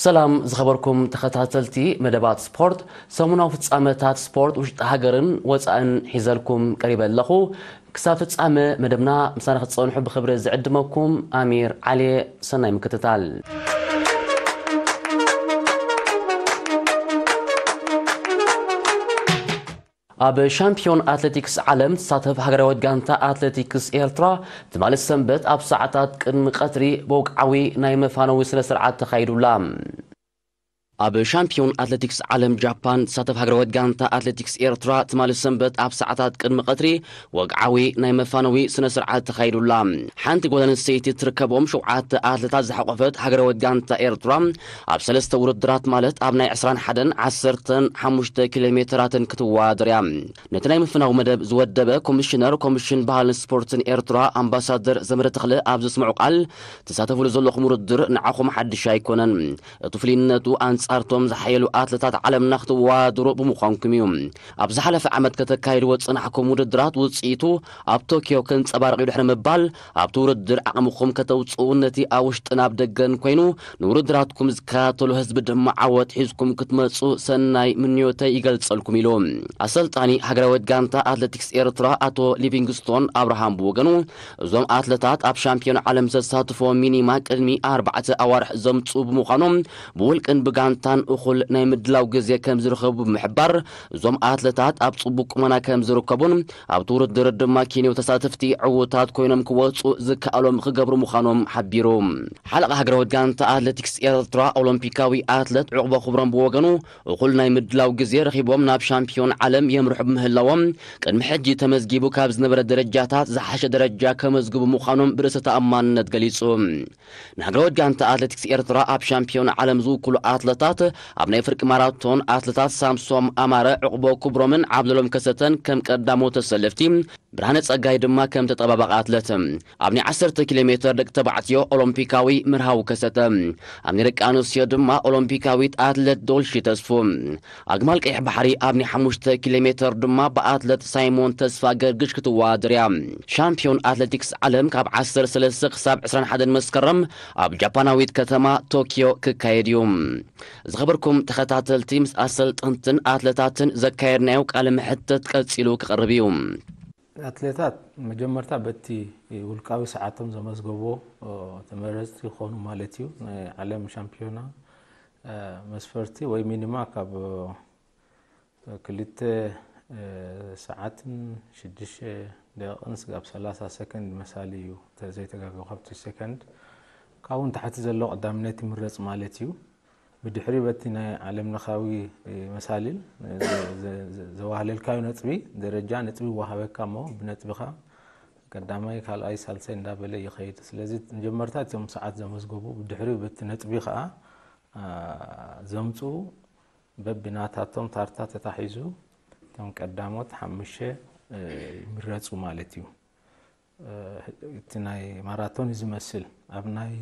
ሰላም ዝኸበርኩም ተኸታተልቲ መደባት ስፖርት፣ ሰሙናዊ ፍጻመታት ስፖርት ውሽጢ ሃገርን ወጻእን ሒዘልኩም ቀሪበ ኣለኹ። ክሳብ ፍጻመ መደብና ምሳና ክትጸንሑ ብኽብሪ ዝዕድመኩም ኣሚር ዓሊ። ሰናይ ምክትታል። ኣብ ሻምፒዮን ኣትሌቲክስ ዓለም ትሳተፍ ሃገራዊት ጋንታ ኣትሌቲክስ ኤርትራ ትማሊ ሰንበት ኣብ ሰዓታት ቅድሚ ቀትሪ ብወግዓዊ ናይ መፋነዊ ስነ ስርዓት ተኻይዱላ። ኣብ ሻምፒዮን ኣትሌቲክስ ዓለም ጃፓን ትሳተፍ ሃገራዊት ጋንታ ኣትሌቲክስ ኤርትራ ትማሊ ሰንበት ኣብ ሰዓታት ቅድሚ ቀትሪ ወግዓዊ ናይ መፋነዊ ስነ ስርዓት ተኻይዱላ። ሓንቲ ጓል ኣንስተይቲ ትርከቦም ሸውዓተ ኣትሌታት ዝሓቆፈት ሃገራዊት ጋንታ ኤርትራ ኣብ ሰለስተ ውድድራት ማለት ኣብ ናይ ዕስራን ሓደን ዓሰርተን ሓሙሽተ ኪሎ ሜተራትን ክትወዳደር እያ። ነቲ ናይ ምፍናው መደብ ዝወደበ ኮሚሽነር ኮሚሽን ባህልን ስፖርትን ኤርትራ ኣምባሳደር ዘመደ ተኽለ ኣብ ዘስምዑ ቃል፣ "ትሳተፉሉ ዘለኹም ውድድር ንዓኹም ሓድሽ ኣይኮነን። እቲ ፍልይነቱ ኣንጻርቶም ዝሓየሉ ኣትለታት ዓለምና ክትወዳደሩ ብምዃንኩም እዩ። ኣብ ዝሓለፈ ዓመት ከተካይድዎ ዝጸናሕኩም ውድድራት ውጽኢቱ ኣብ ቶኪዮ ከንጸባርቕ እዩ" ድሕሪ ምባል፣ "ኣብቲ ውድድር ዓቕምኹም ከተውጽኡ ነቲ ኣብ ውሽጥን ኣብ ደገን ኮይኑ ንውድድራትኩም ዝከታተሉ ህዝቢ ድማ ዓወት ሒዝኩም ክትመጹ ሰናይ ምንዮተይ ይገልጸልኩም" ኢሉ። ኣሰልጣኒ ሃገራዊት ጋንታ ኣትሌቲክስ ኤርትራ ኣቶ ሊቪንግስቶን ኣብርሃም ብወገኑ፣ እዞም ኣትለታት ኣብ ሻምፒዮን ዓለም ዘሳትፎ ሚኒማ ቅድሚ ኣርባዕተ ኣዋርሕ ዘምጽኡ ብምዃኖም፣ ብውልቅን ብጋንታን እኹል ናይ ምድላው ግዜ ከም ዝረኸቡ ብምሕባር፣ እዞም ኣትለታት ኣብ ጽቡቕ ቁመና ከም ዝርከቡን ኣብቲ ውድድር ድማ ኬንያዊ ተሳተፍቲ ዕዉታት ኮይኖም ክወጹ ዝከኣሎም ክገብሩ ምዃኖም ሓቢሩ። ሓለቓ ሃገራዊት ጋንታ ኣትሌቲክስ ኤርትራ ኦሎምፒካዊ ኣትለት ዑቕበ ክብሮም ብወገኑ፣ እኹል ናይ ምድላው ግዜ ረኺቦም ናብ ሻምፒዮን ዓለም የምርሑ ብምህላዎም፣ ቅድሚ ሕጂ ተመዝጊቡ ካብ ዝነበረ ደረጃታት ዝሓሸ ደረጃ ከመዝግቡ ምዃኖም ብርእሰ ተኣማንነት ገሊጹ። ንሃገራዊት ጋንታ ኣትሌቲክስ ኤርትራ ኣብ ሻምፒዮን ዓለም ዝውክሉ ኣትለታት፣ ኣብ ናይ ፍርቂ ማራቶን ኣትለታት ሳምሶም ኣማረ፣ ዕቕቦ ክብሮምን ዓብደሎም ከሰተን ከም ቀዳሞት ተሰለፍቲ፣ ብርሃነ ጸጋይ ድማ ከም ተጠባባቂ ኣትለት፣ ኣብ ናይ ዓሰርተ ኪሎ ሜተር ደቂ ተባዕትዮ ኦሎምፒካዊ መርሃዊ ከሰተ፣ ኣብ ናይ ደቂ ኣንስትዮ ድማ ኦሎምፒካዊት ኣትለት ዶልሺ ተስፉ፣ ኣግማል ቀይሕ ባሕሪ ኣብ ናይ ሓሙሽተ ኪሎ ሜተር ድማ ብኣትለት ሳይሞን ተስፋ ገርግሽ ክትወዳደር እያ። ሻምፒዮን ኣትሌቲክስ ዓለም ካብ ዓሰርተ ሰለስተ ክሳብ ዕስራን ሓደን መስከረም ኣብ ጃፓናዊት ከተማ ቶኪዮ ክካየድ እዩ። ዝኸበርኩም ተኸታተልቲ፣ ምስ ኣሰልጠንትን ኣትለታትን ዘካየድናዮ ቃለ መሕተት ቀጺሉ ክቐርብ እዩ። ኣትሌታት መጀመርታ በቲ ውልቃዊ ሰዓቶም ዘመዝገብዎ፣ እ፣ ተመረጽቲ ይኾኑ ማለት እዩ። ናይ ዓለም ሻምፒዮና፣ እ፣ መስፈርቲ ወይ ሚኒማ ካብ፣ እ፣ ክልተ፣ እ፣ ሰዓትን ሽዱሽተ ደቂቕን ስጋብ ሰላሳ ሰከንድ መሳሊ እዩ። እንተ ዘይተጋገኹ ካብቲ ሰከንድ ካብኡ ንታሕቲ ዘሎ ቀዳምነት ይምረጽ ማለት እዩ። ብድሕሪ በቲ ናይ ዓለም ለኻዊ መሳልል ዘ-፣ ዘ-፣ ዘ-፣ ዘዋህለልካዮ ነጥቢ ደረጃ ነጥቢ ይወሃበካ እሞ ብነጥብኻ ቀዳማይ፣ ካልኣይ፣ ሳልሳይ እንዳበለ ይኸይድ። ስለዚ መጀመርታ እቶም ሰዓት ዘመዝገቡ ብድሕሪ በቲ ነጥቢ ኸዓ፣ አ፣ ዘምፅኡ በብናታቶም ታርታ ተታሒዙ እቶም ቀዳሞት ሓሙሽተ፣ እ፣ ይምረፁ ማለት እዩ። እ፣ እቲ ናይ ማራቶን እዩ ዝመስል። ኣብ ናይ፣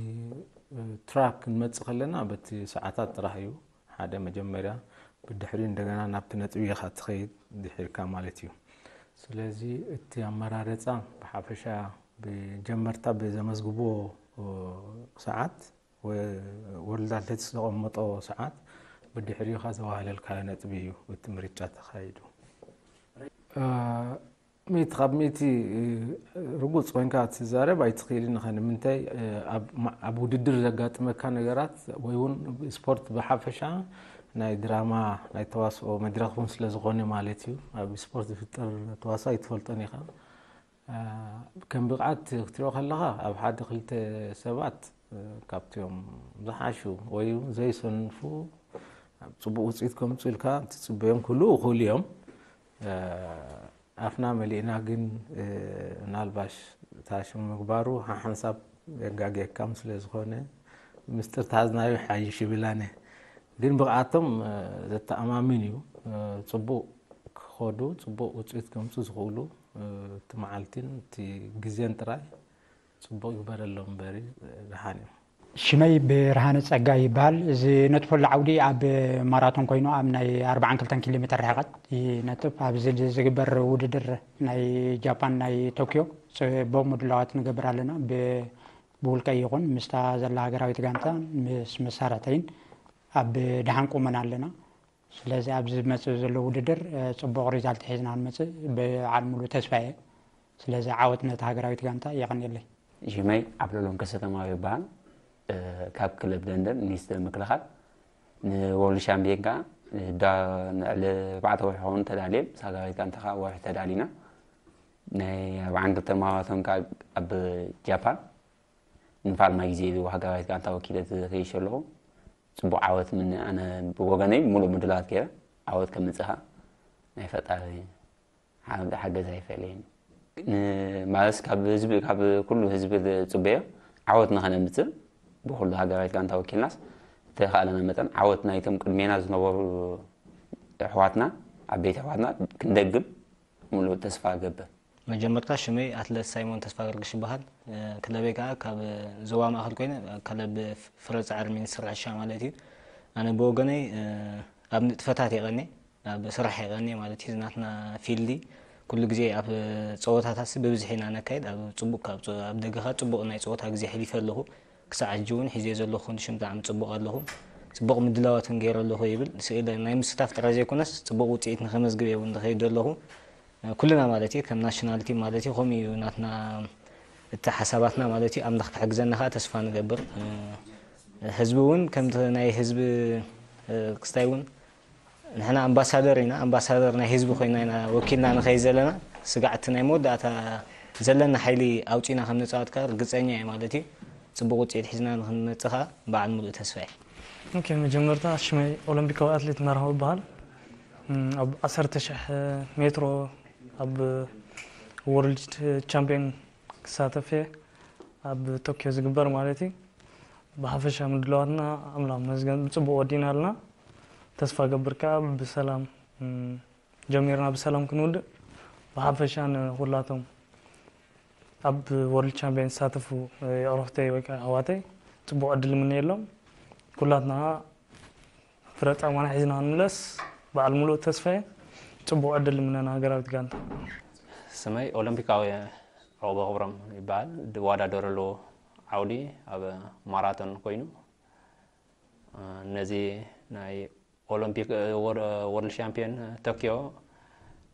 እ፣ ትራክ ክንመጽእ ከለና በቲ ሰዓታት ጥራሕ እዩ። ሓደ መጀመርያ፣ ብድሕሪ እንደገና ናብቲ ነጥቢ ኢኻ ትኸይድ ድሒርካ ማለት እዩ። ስለዚ እቲ ኣመራረጻ ብሓፈሻ ብጀመርታ ብዘመዝግብዎ፣ እ፣ ሰዓት ወ-፣ ወርልድ ኣትሌቲክስ ዘቐመጦ ሰዓት ብድሕሪኡ ኸዓ ዘዋህለልካዮ ነጥቢ እዩ እቲ ምርጫ ተኻይዱ። እ፣ ሚእቲ ካብ ሚእቲ ርጉጽ ኮይንካ ክትዛረብ ኣይትኽእልን ኢኻ። ንምንታይ፣ ኣብ ማ-፣ ኣብ ውድድር ዘጋጥመካ ነገራት ወይ እውን ስፖርት ብሓፈሻ ናይ ድራማ፣ ናይ ተዋስኦ መድረኽ እውን ስለ ዝኾነ ማለት እዩ። ኣብ ስፖርት ዝፍጠር ተዋስኦ ኣይትፈልጦን ኢኻ። አ፣ ከም ብቕዓት ክትሪኦ ከለኻ ኣብ ሓደ ክልተ ሰባት፣ እ፣ ካብቲኦም ዝሓሹ ወይ እውን ዘይሰንፉ ኣብ ጽቡቕ ውጽኢት ከምጹ ኢልካ ትጽበዮም ክህልዉ ይኽእሉ እዮም። እ፣ ኣፍና መሊእና ግን፣ እ፣ ምናልባሽ እታ ሽም ምግባሩ ሓሓንሳብ የጋግየካም ስለ ዝኾነ፣ ምስጢር ተሓዝናዮ ይሓይሽ ይብል ኣነ። ግን ብቕዓቶም፣ እ፣ ዘተኣማምን እዩ። እ፣ ጽቡቕ ክኸዱ፣ ጽቡቕ ውጽኢት ከምጹ ዝኽእሉ፣ እ፣ እቲ መዓልቲን እቲ ግዜን ጥራይ ጽቡቕ ይግበረሎም እምበሪ፣ እ፣ ደሓን እዮም። ሽመይ ብርሃነ ጸጋይ ይበሃል። ዝነጥፈሉ ዓውዲ ኣብ ማራቶን ኮይኑ ኣብ ናይ ኣርባዓን ክልተን ኪሎ ሜተር ርሕቀት ይነጥፍ። ኣብዚ ዝግበር ውድድር ናይ ጃፓን ናይ ቶክዮ ጽቡቕ ምድላዋት ንገብር ኣለና። ብ-፣ ብውልቀይ ይኹን ምስታ ዘላ ሃገራዊት ጋንታ ምስ መሳርሕተይን ኣብ ደሓን ቁመና ኣለና። ስለዚ ኣብዚ ዝመጽእ ዘሎ ውድድር፣ እ፣ ጽቡቕ ሪዛልት ሒዝና ንመጽእ በዓል ሙሉእ ተስፋ እየ። ስለዚ ዓወት ነታ ሃገራዊት ጋንታ። የቐንየለይ። ሽመይ ዓብደሎም ከሰተማዊ ይበሃል። እ፣ ካብ ክለብ ደንደን ሚኒስትር ምክልኻል ንወርልድ ሻምፒዮን ከኣ ንዳ-፣ ንዕሊ ኣርባዕተ ወርሒ ክኸውን ተዳልየ ምስ ሃገራዊት ጋንታ ከኣ ወርሒ ተዳሊና። ናይ ኣርብዓን ክልተን ማራቶን ከኣ ኣብ ጃፓን ንፋልማይ ግዜ ኢሉ ሃገራዊት ጋንታ ወኪለ ተዘተይሸ ኣለኹ። ጽቡቕ ዓወት ምነ ኣነ ብወገነይ ሙሉእ ምድላዋት ገይረ ዓወት ከምጽእ ከኣ ናይ ፈጣሪ ሓ-፣ ሓገዝ ኣይፈለየን። ን-፣ ማለት ካብ ህዝቢ፣ ካብ ኩሉ ህዝቢ ዝጽበዮ ዓወት ንኸነምጽእ ብኹሉ ሃገራዊት ጋንታ ወኪልናስ ዝተኻእለና መጠን ዓወት ናይቶም ቅድሜና ዝነበሩ ኣሕዋትና፣ ዓበይቲ ኣሕዋትና ክንደግም ሙሉእ ተስፋ እገብር። መጀመርታ ሽመይ ኣትለት ሳይሞን ተስፋ ገርግሽ ይበሃል። እ፣ ክለበይ ከኣ ካብ ዞባ ማእከል ኮይነ፣ ክለብ ፍረ ጻዕሪ ሚኒስትሪ ሕርሻ ማለት እዩ። ኣነ ብወገነይ፣ እ፣ ኣብ ንጥፈታት የቐኔ፣ ኣብ ስራሕ የቐኔ ማለት እዩ። ናትና ፊልዲ ኩሉ ግዜ ኣብ ጸወታታት ብብዝሒ ኢና ነካይድ። ኣብ ጽቡቕ፣ ካብ ጸ-፣ ኣብ ደገኻ ጽቡቕ ናይ ጸወታ ግዜ ሕሊፈ ኣለኹ። ክሳዕ ሕጂ እውን ሒዘ ዘለኹ ኮንዲሽን ብጣዕሚ ጽቡቕ ኣለኹ። ጽቡቕ ምድላዋት እውን ገይረ ኣለኹ ይብል። ስእለ ናይ ምስታፍ ጥራይ ዘይኮነስ ጽቡቕ ውጽኢት ንኸመዝግብ እየ እውን ዝኸይድ ዘለኹ። ኩልና ማለት እዩ፣ ከም ናሽናል ቲም ማለት እዩ፣ ከምኡ እዩ ናትና እቲ ሓሳባትና ማለት እዩ። ኣምላኽ ክሕግዘና ከኣ ተስፋ ንገብር። ህዝቢ እውን ከምቲ ናይ ህዝቢ ክስታይ እውን ንሕና ኣምባሳደር ኢና፣ ኣምባሳደር ናይ ህዝቢ ኮይና ኢና ወኪልና ንኸይድ ዘለና። ስጋዕ እቲ ናይ መወዳእታ ዘለና ሓይሊ ኣውጺና ከም ንጻወት ከኣ ርግጸኛ እየ ማለት እዩ። ጽቡቕ ውጽኢት ሒዝና ንኽንመጽእ ከኣ በዓል ሙሉእ ተስፋ እየ። ኦኬ፣ መጀመርታ ሽመይ ኦሎምፒካዊ ኣትሌት መርሃዊ ይበሃል። እም፣ ኣብ ዓሰርተ ሺሕ ሜትሮ ኣብ ወርልድ ቻምፒዮን ክሳተፍ እየ፣ ኣብ ቶኪዮ ዝግበር ማለት እዩ። ብሓፈሻ ምድላዋትና ኣምላኽ መስገን ብጽቡቕ ወዲና ኣለና። ተስፋ ገብር ከኣ ብሰላም፣ እም፣ ጀሚርና ብሰላም ክንውድእ፣ ብሓፈሻ ንኹላቶም ኣብ ወርልድ ቻምፒዮን ዝሳተፉ የዕሩኽተይ ወይ ከዓ ኣሕዋተይ ጽቡቕ ዕድል እምነየሎም። ኩላትና ፍረ ጻማና ሒዝና ክንምለስ በዓል ሙሉእ ተስፋ እየ። ጽቡቕ ዕድል እምነ ንሃገራዊት ጋንታ። ስመይ ኦሎምፒካዊ ዑቕበ ክብሮም ይበሃል። ዝወዳደረሉ ዓውዲ ኣብ ማራቶን ኮይኑ፣ ነዚ ናይ ኦሎምፒክ፣ ወር-፣ ወርልድ ሻምፒዮን ቶኪዮ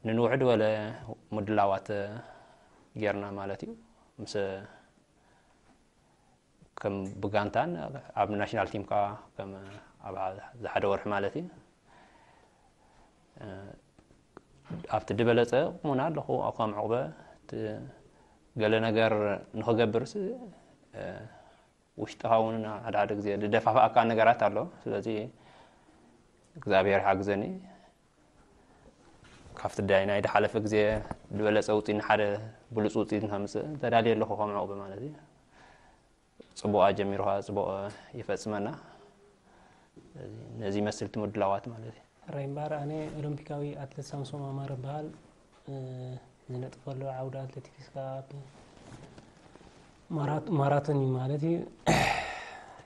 ንንውሕድ ዝበለ ምድላዋት ጌርና ማለት እዩ። ምስ ከም ብጋንታን ኣብ ናሽናል ቲም ከኣ ከም ኣብ ዝሓደ ወርሒ ማለት እዩ። ኣብቲ ዝበለጸ ቁመና ኣለኹ። ኣብ ከም ዑቕበ እቲ ገለ ነገር ንኽገብርስ፣ ውሽጥኻ እውን ሓደ ሓደ ግዜ ዝደፋፍኣካ ነገራት ኣሎ። ስለዚ እግዚኣብሔር ይሓግዘኒ። ካብቲ ዳይ ናይ ዝሓለፈ ግዜ ዝበለጸ ውፅኢት፣ ንሓደ ብሉፅ ውፅኢት ንኸምፅእ ተዳልየ ኣለኹ ከም ዑቕበ ማለት እዩ። ጽቡቕ ኣጀሚሩ ኸዓ ጽቡቕ ይፈጽመና። ስለዚ ነዚ ይመስል እቲ ምድላዋት ማለት እዩ። ሕራይ እምበኣር ኣነ ኦሎምፒካዊ ኣትሌት ሳምሶም ኣማረ እበሃል። እ፣ ዝነጥፈሉ ዓውዲ ኣትሌቲክስ ከኣ ኣብ ማራት-፣ ማራቶን እዩ ማለት እዩ።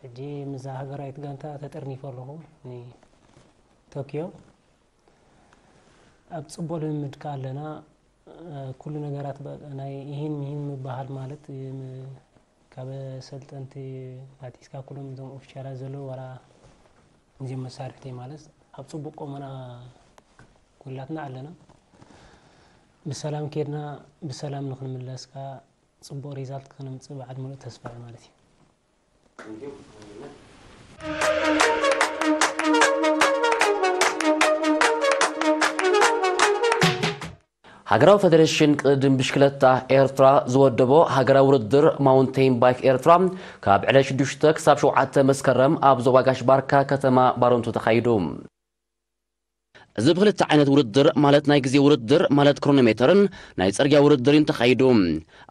ሕጂ ምስዛ ሃገራዊት ጋንታ ተጠርኒፈ ኣለኹ ንቶኪዮ። ኣብ ጽቡቕ ልምምድ ከኣ ኣለና። እ፣ ኩሉ ነገራት በ-፣ ናይ ይሂን ምሂን ምበሃል ማለት፣ እ፣ ም-፣ ካብ ሰልጠንቲ ኣቲስካ ኩሎም እዞም ኦፊሻላት ዘለዉ ዋላ እዚኦም መሳርሕተይ ማለት ኣብ ጽቡቕ ቆመና ኩላትና ኣለና። ብሰላም ኬድና ብሰላም ንኽንምለስ ከኣ ጽቡቕ ሪዛልት ክነምጽእ በዓል ሙሉእ ተስፋ እየ ማለት እዩ። ሃገራዊ ፈደሬሽን ቅድድም ብሽክለታ ኤርትራ ዝወደቦ ሃገራዊ ውድድር ማውንቴን ባይክ ኤርትራ ካብ ዕለት ሽዱሽተ ክሳብ ሸውዓተ መስከረም ኣብ ዞባ ጋሽ ባርካ ከተማ ባረንቱ ተኻይዱ። እዚ ብክልተ ዓይነት ውድድር፣ ማለት ናይ ግዜ ውድድር ማለት ክሮኖሜተርን ናይ ጽርግያ ውድድርን ተኻይዱ።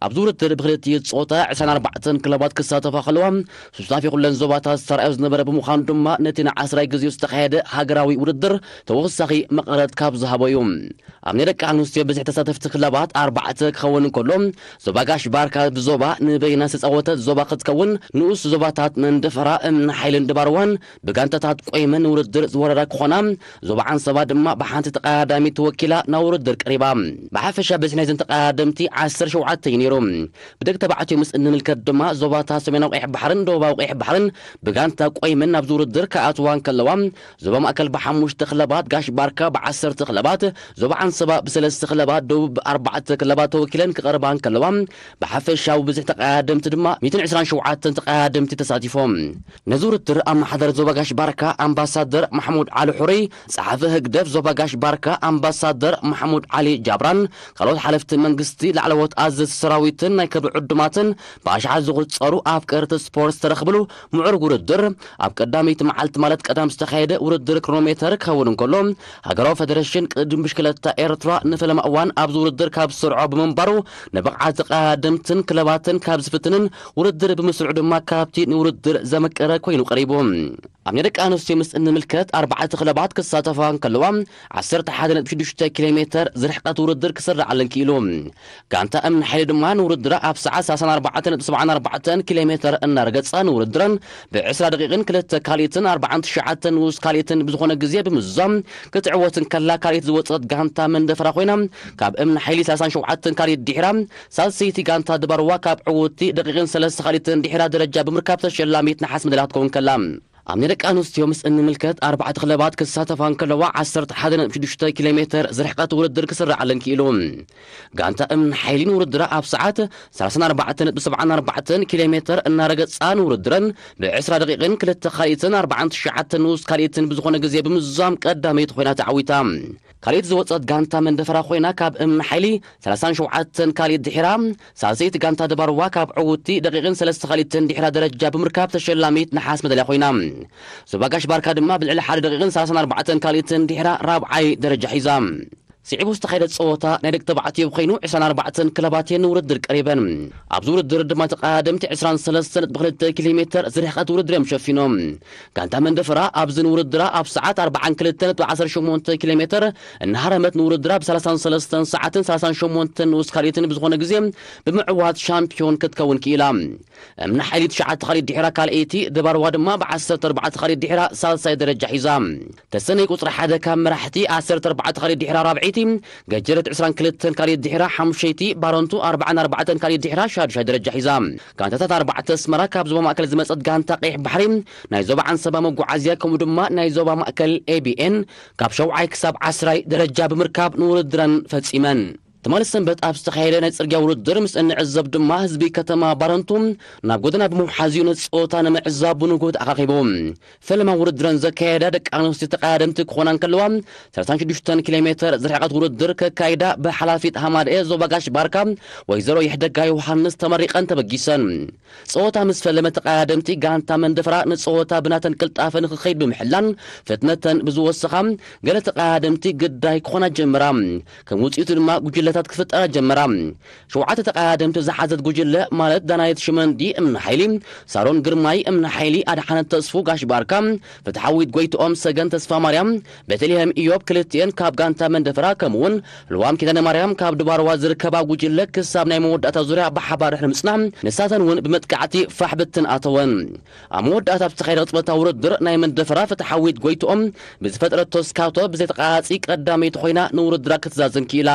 ኣብዚ ውድድር ብክልቲኡ ጾታ ዕስራን ኣርባዕተን ክለባት ክሳተፋ ከለዋ፣ ሱታፌ ኩለን ዞባታት ዝተራእዮ ዝነበረ ብምዃኑ ድማ ነቲ ንዓስራይ ግዜኡ ዝተኻየደ ሃገራዊ ውድድር ተወሳኺ መቐረት ካብ ዝሃቦ እዩ። ኣብ ናይ ደቂ ኣንስትዮ ብዝሒ ተሳተፍቲ ክለባት ኣርባዕተ ክኸውን እንከሎ፣ ዞባ ጋሽ ባርካ ብዞባ ንበይና ዝተጻወተት ዞባ ክትከውን፣ ንኡስ ዞባታት መንደፈራ፣ እምኒ ሓይልን ድባርዋን ብጋንታታት ቆይመን ውድድር ዝወረዳ ክኾና፣ ዞባ ዓንሰባ ድማ ብሓንቲ ተቐዳዳሚት ተወኪላ ናብ ውድድር ቀሪባ። ብሓፈሻ ብዝሒ ናይዘን ተቐዳደምቲ ዓሰርተ ሸውዓተ እዩ ነይሩ። ብደቂ ተባዕትዮ ምስ እንምልከት ድማ ዞባታት ሰሜናዊ ቀይሕ ባሕርን ደቡባዊ ቀይሕ ባሕርን ብጋንታ ቆይመን ናብዚ ውድድር ክኣትዋ እንከለዋ፣ ዞባ ማእከል ብሓሙሽተ ክለባት፣ ጋሽ ባርካ ብዓሰርተ ክለባት፣ ዞባ ዓንሰባ ብሰለስተ ክለባት፣ ደቡብ ብኣርባዕተ ክለባት ተወኪለን ክቐርባ እንከለዋ፣ ብሓፈሻዊ ብዝሒ ተቐዳደምቲ ድማ ሚእትን ዕስራን ሸውዓተን ተቐዳደምቲ ተሳቲፎም። ነዚ ውድድር ኣመሓዳሪ ዞባ ጋሽ ባርካ ኣምባሳደር ማሕሙድ ዓሊ ሑሪ፣ ጸሓፊ ህግደፍ ዞባ ጋሽ ባርካ ኣምባሳደር ማሕሙድ ዓሊ ጃብራን፣ ካልኦት ሓለፍቲ መንግስቲ፣ ላዕለዎት ኣዘዝቲ ሰራዊትን ናይ ክብሪ ዕዱማትን ብኣሽሓት ዝቑጸሩ ኣፍቀርቲ ስፖርት ዝተረኽብሉ ምዕሩግ ውድድር፣ ኣብ ቀዳመይቲ መዓልቲ ማለት ቀዳም ዝተኻየደ ውድድር ክሮኖሜተር ክኸውን እንከሎ፣ ሃገራዊ ፈደረሽን ቅድድም ብሽክለታ ኤርትራ ንፈለማ እዋን ኣብዚ ውድድር ካብ ዝሰርዖ ብምንባሩ፣ ንብቕዓት ተቐዳደምትን ክለባትን ካብ ዝፍትንን ውድድር ብምስርዑ ድማ ካብቲ ንውድድር ዘመቀረ ኮይኑ ቀሪቡ። ኣብ ናይ ደቂ ኣንስትዮ ምስ እንምልከት ኣርባዕተ ክለባት ክሳተፋ እንከለዋ፣ ዓሰርተ ሓደ ነጥቢ ሽዱሽተ ኪሎ ሜተር ዝርሕቀት ውድድር ክስራዓለን ክኢሉ። ጋንታ እምኒ ሓይሊ ድማ ንውድድራ ኣብ ሰዓት ሰላሳን ኣርባዕተን ነጥቢ ሰብዓን ኣርባዕተን ኪሎ ሜተር እናረገጻ ንውድድረን ብዕስራ ደቂቕን ክልተ ካልኢትን ኣርባዓን ትሽዓተን ንኡስ ካልኢትን ብዝኾነ ግዜ ብምዝዛም ክትዕወት እንከላ፣ ካልኢት ዝወጸት ጋንታ መንደፈራ ኮይና፣ ካብ እምኒ ሓይሊ ሰላሳን ሸውዓተን ካልኢት ድሒራ ሳልሰይቲ ጋንታ ድባርዋ ካብ ዕውቲ ደቂቕን ሰለስተ ካልኢትን ድሒራ ደረጃ ብምርካብ ተሸላሚት ነሓስ መዳልያ ክትከውን ከላ። ኣብ ናይ ደቂ ኣንስትዮ ምስ እንምልከት ኣርባዕተ ክለባት ክሳተፋ እንከለዋ ዓሰርተ ሓደ ነጥቢ ሽዱሽተ ኪሎ ሜተር ዝርሕቀት ውድድር ክስራዓለን ክኢሉ። ጋንታ እምኒ ሓይሊ ንውድድራ ኣብ ሰዓት ሰላሳን ኣርባዕተን ነጥቢ ሰብዓን ኣርባዕተን ኪሎ ሜተር እናረገጻ ንውድድረን ብዕስራ ደቂቕን ክልተ ካልኢትን ኣርባዓን ትሽዓተን ንኡስ ካልኢትን ብዝኾነ ግዜ ብምዝዛም ቀዳመይቲ ኮይና ተዓዊታ። ካልኢት ዝወጸት ጋንታ መንደፈራ ኮይና ካብ እምኒ ሓይሊ ሰላሳን ሸውዓተን ካልኢት ድሒራ፣ ሳልሰይቲ ጋንታ ድባርዋ ካብ ዕውቲ ደቂቕን ሰለስተ ካልኢትን ድሒራ ደረጃ ብምርካብ ተሸላሚት ነሓስ መዳልያ ኮይና። ዞባ ጋሽ ባርካ ድማ ብልዕሊ ሓደ ደቂቕን ሰላሳን ኣርባዕተን ካልኢትን ድሒራ ራብዓይ ደረጃ ሒዛ። ስዒቡ ዝተኻየደ ጸወታ ናይ ደቂ ተባዕትዮ ኮይኑ ዕስራን ኣርባዕተን ክለባት እየን ንውድድር ቀሪበን። ኣብዚ ውድድር ድማ ተቐዳደምቲ ዕስራን ሰለስተን ነጥቢ ክልተ ኪሎ ሜተር ዝርሕቀት ውድድር እዮም ሸፊኖም። ጋንታ መንደፈራ ኣብዚ ንውድድራ ኣብ ሰዓት ኣርባዓን ክልተን ነጥቢ ዓሰርተ ሸሞንተ ኪሎ ሜተር እናሃረመት ንውድድራ ብ ሰላሳን ሰለስተን ሰዓትን ሰላሳን ሸሞንተን ንኡስ ካልኢትን ብዝኾነ ግዜ ብምዕዋት ሻምፒዮን ክትከውን ክኢላ። እምኒ ሓይሊ ትሽዓተ ካልኢት ድሒራ ካልኣይቲ፣ ድባርዋ ድማ ብ ዓሰርተ ኣርባዕተ ካልኢት ድሒራ ሳልሳይ ደረጃ ሒዛ። ተሰነይ ቁጽሪ ሓደ ካብ መራሕቲ ዓሰርተ ኣርባዕተ ካልኢት ድሒራ ራብዐይቲ፣ ገጀረት ዕስራን ክልተን ካልኢት ድሒራ ሓሙሸይቲ፣ ባረንቱ ኣርባዓን ኣርባዕተን ካልኢት ድሒራ ሻዱሻይ ደረጃ ሒዛ። ጋንታታት ኣርባዕተ ኣስመራ ካብ ዞባ ማእከል ዝመጸት ጋንታ ቀይሕ ባሕሪ ናይ ዞባ ዓንሰባ መጓዓዝያ ከምኡ ድማ ናይ ዞባ ማእከል ኤ ቢ ኤን ካብ ሸውዓይ ክሳብ ዓስራይ ደረጃ ብምርካብ ንውድድረን ፈጺመን። ትማሊ ሰንበት ኣብ ዝተኻየደ ናይ ጽርግያ ውድድር ምስ እንዕዘብ ድማ ህዝቢ ከተማ ባረንቱ ናብ ጎደና ብምውሓዝ እዩ ነቲ ጸወታ ንምዕዛብ ብንጉህ ተኣኻኺቡ። ፈለማ ውድድረን ዘካየዳ ደቂ ኣንስትዮ ተቐዳደምቲ ክኾና እንከለዋ፣ ሰላሳን ሽዱሽተን ኪሎ ሜተር ዝርሕቀት ውድድር ከካይዳ ብሓላፊት ሃማደኤ ዞባ ጋሽ ባርካ ወይዘሮ ይሕደጋ ዮሃንስ ተመሪቐን ተበጊሰን። ጸወታ ምስ ፈለመ ተቐዳደምቲ ጋንታ መንደፈራ ንጸወታ ብናተን ቅልጣፈ ንኽኸይድ ብምሕላን ፍጥነተን ብዝወሰኻ ገለ ተቐዳደምቲ ግዳይ ክኾና ጀመራ። ከም ውጽኢቱ ድማ ጉጅለታት ክፍጠራ ጀመራ። ሸውዓተ ተቐዳደምቲ ዝሓዘት ጉጅለ ማለት ዳናይት ሽመንዲ እምኒ ሓይሊ፣ ሳሮን ግርማይ እምኒ ሓይሊ፣ ኣድሓነት ተስፉ ጋሽ ባርካ፣ ፍትሓዊት ጎይትኦም ሰገን ተስፋ ማርያም፣ ቤተልሔም ኢዮብ ክልቲኤን ካብ ጋንታ መንደፈራ ከምኡውን ልዋም ኪዳነ ማርያም ካብ ድባርዋ ዝርከባ ጉጅለ ክሳብ ናይ መወዳእታ ዙርያ ብሓባር ድሕሪ ምጽናሕ ንሳተን እውን ብመጥቃዕቲ ፋሕ ብትን ኣተወን። ኣብ መወዳእታ ኣብ ዝተኻየደ ቅጽበታዊ ውድድር ናይ መንደፈራ ፍትሓዊት ጎይትኦም ብዝፈጠረቶ ስካቶ ብዘይተቃራጺ ቀዳመይቲ ኮይና ንውድድራ ክትዛዝም ክኢላ።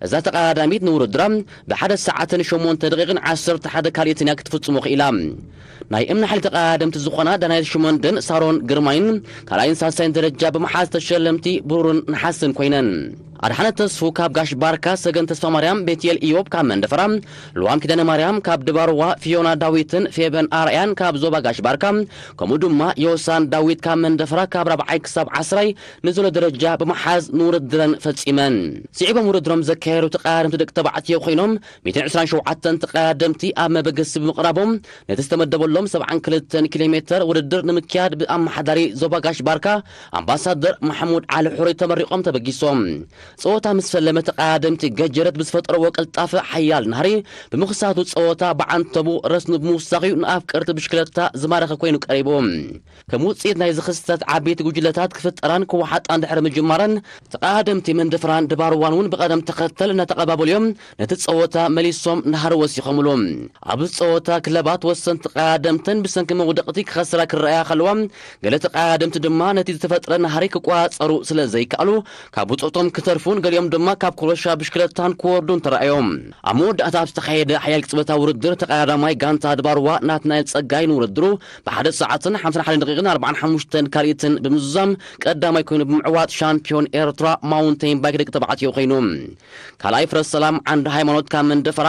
እዛ ተቐዳዳሚት ንውድድራ ብሓደ ሰዓትን ሸሞንተ ደቂቕን ዓሰርተ ሓደ ካልኢትን እያ ክትፍጽሞ ክኢላ። ናይ እምኒ ሓይሊ ተቐዳደምቲ ዝኾና ዳናይት ሽመንድን ሳሮን ግርማይን ካልኣይን ሳልሳይን ደረጃ ብምሓዝ ተሸለምቲ ብሩርን ነሓስን ኮይነን። ኣድሓነት ተስፉ ካብ ጋሽ ባርካ፣ ሰገን ተስፋ ማርያም፣ ቤትኤል ኢዮብ ካብ መንደፈራ፣ ልዋም ኪዳነ ማርያም ካብ ድባርዋ፣ ፊዮና ዳዊትን ፌበን ኣርኣያን ካብ ዞባ ጋሽ ባርካ፣ ከምኡ ድማ ዮሳን ዳዊት ካብ መንደፈራ ካብ ራብዓይ ክሳብ ዓስራይ ንዘሎ ደረጃ ብምሓዝ ንውድድረን ፈጺመን። ስዒቦም ውድድሮም ዘካየዱ ተቐዳደምቲ ደቂ ተባዕትዮ ኮይኖም ሚእትን ዕስራን ሸውዓተን ተቐዳደምቲ ኣብ መበገሲ ብምቕራቦም ነቲ ዝተመደበሎም ሰብዓን ክልተን ኪሎ ሜተር ውድድር ንምክያድ ብኣመሓዳሪ ዞባ ጋሽ ባርካ ኣምባሳደር ማሕሙድ ዓሊ ሑሪ ተመሪቖም ተበጊሶም። ጸወታ ምስ ፈለመ፣ ተቐዳደምቲ ገጀረት ብዝፈጠርዎ ቅልጣፈ ሓያል ናህሪ ብምኽሳቱ፣ ጸወታ ብዓንተቡ ረስኑ ብምውሳኽ'ዩ ንኣፍቀርቲ ብሽክለታ ዝማረኸ ኮይኑ ቀሪቡ። ከም ውጽኢት ናይዚ ክስተት፣ ዓበይቲ ጉጅለታት ክፍጠራን ክወሓጣን ድሕሪ ምጅማረን፣ ተቐዳደምቲ መንደፈራን ድባርዋን እውን ብቐደም ተኸተል እናተቐባበሉ እዮም ነቲ ጸወታ መሊሶም ናህሪ ወሲኾምሉ። ኣብዚ ጸወታ፣ ክለባት ወሰንቲ ተቐዳደምተን ብሰንኪ መውደቕቲ ክኸስራ ክረኣያ ከለዋ፣ ገለ ተቐዳደምቲ ድማ ነቲ ዝተፈጥረ ናህሪ ክቆጻጸሩ ስለ ዘይከኣሉ፣ ካብ ብጾቶም ክተርፉን ገሊኦም ድማ ካብ ክሮሻ ብሽክለታን ክወርዱን ተራእዮም። ኣብ መወዳእታ ኣብ ዝተኻየደ ሓያል ቅጽበታዊ ውድድር፣ ተቐዳዳማይ ጋንታ ድባርዋ ናትናኤል ጸጋይ ንውድድሩ ብሓደ ሰዓትን ሓምሳን ሓደን ደቂቕን ኣርባዓን ሓሙሽተን ካልኢትን ብምዝዛም ቀዳማይ ኮይኑ ብምዕዋት፣ ሻምፒዮን ኤርትራ ማውንቴን ባይክ ደቂ ተባዕትዮ ኮይኑ። ካልኣይ፣ ፍረሰላም ዓንደ ሃይማኖት ካብ መንደፈራ፣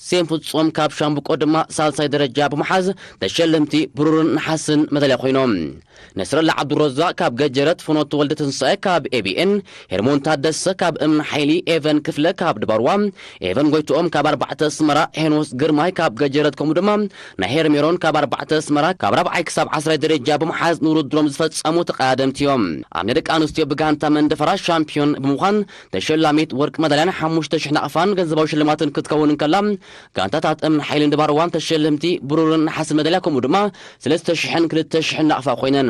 ሴም ፍጹም ካብ ሻምብቆ ድማ ሳልሳይ ደረጃ ብምሓዝ፣ ተሸለምቲ ብሩርን ነሓስን መዳልያ ኮይኖም። ነስረላ ዓብዱረዛቅ ካብ ገጀረት፣ ፍኖት ወልደ ትንሳኤ ካብ ኤ ቢ ኤን፣ ሄርሞን ታደሰ ካብ እምኒ ሓይሊ፣ ኤቨን ክፍለ ካብ ድባርዋ፣ ኤቨን ጎይትኦም ካብ ኣርባዕተ ኣስመራ፣ ሄኖስ ግርማይ ካብ ገጀረት፣ ከምኡ ድማ ናይ ሄርሜሮን ካብ ኣርባዕተ ኣስመራ ካብ ራብዓይ ክሳብ ዓስራይ ደረጃ ብምሓዝ ንውድድሮም ዝፈጸሙ ተቐዳደምቲ እዮም። ኣብ ናይ ደቂ ኣንስትዮ ብጋንታ መንደፈራ ሻምፒዮን ብምዃን ተሸላሚት ወርቂ መዳልያን ሓሙሽተ ሽሕ ናቕፋን ገንዘባዊ ሽልማትን ክትከውን እንከላ፣ ጋንታታት እምኒ ሓይልን ድባርዋን ተሸለምቲ ብሩርን ነሓስን መዳልያ፣ ከምኡ ድማ ሰለስተ ሽሕን ክልተ ሽሕን ናቕፋ ኮይነን።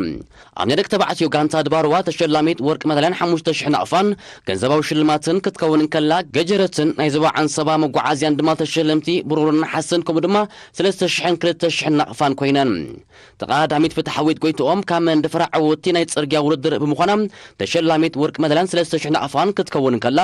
ኣብ ናይ ደቂ ተባዕትዮ፣ ጋንታ ድባርዋ ተሸላሚት ወርቂ መዳልያን ሓሙሽተ ሽሕ ናቕፋን ገንዘባዊ ሽልማትን ክትከውን እንከላ፣ ገጀረትን ናይ ዞባ ዓንሰባ መጓዓዝያን ድማ ተሸለምቲ ብሩርን ነሓስን፣ ከምኡ ድማ ሰለስተ ሽሕን ክልተ ሽሕን ናቕፋን ኮይነን። ተቐዳዳሚት ፍትሓዊት ጎይትኦም ካብ መንደፈራ ዕውትቲ ናይ ጽርግያ ውድድር ብምዃና፣ ተሸላሚት ወርቂ መዳልያን ሰለስተ ሽሕ ናቕፋን ክትከውን እንከላ፣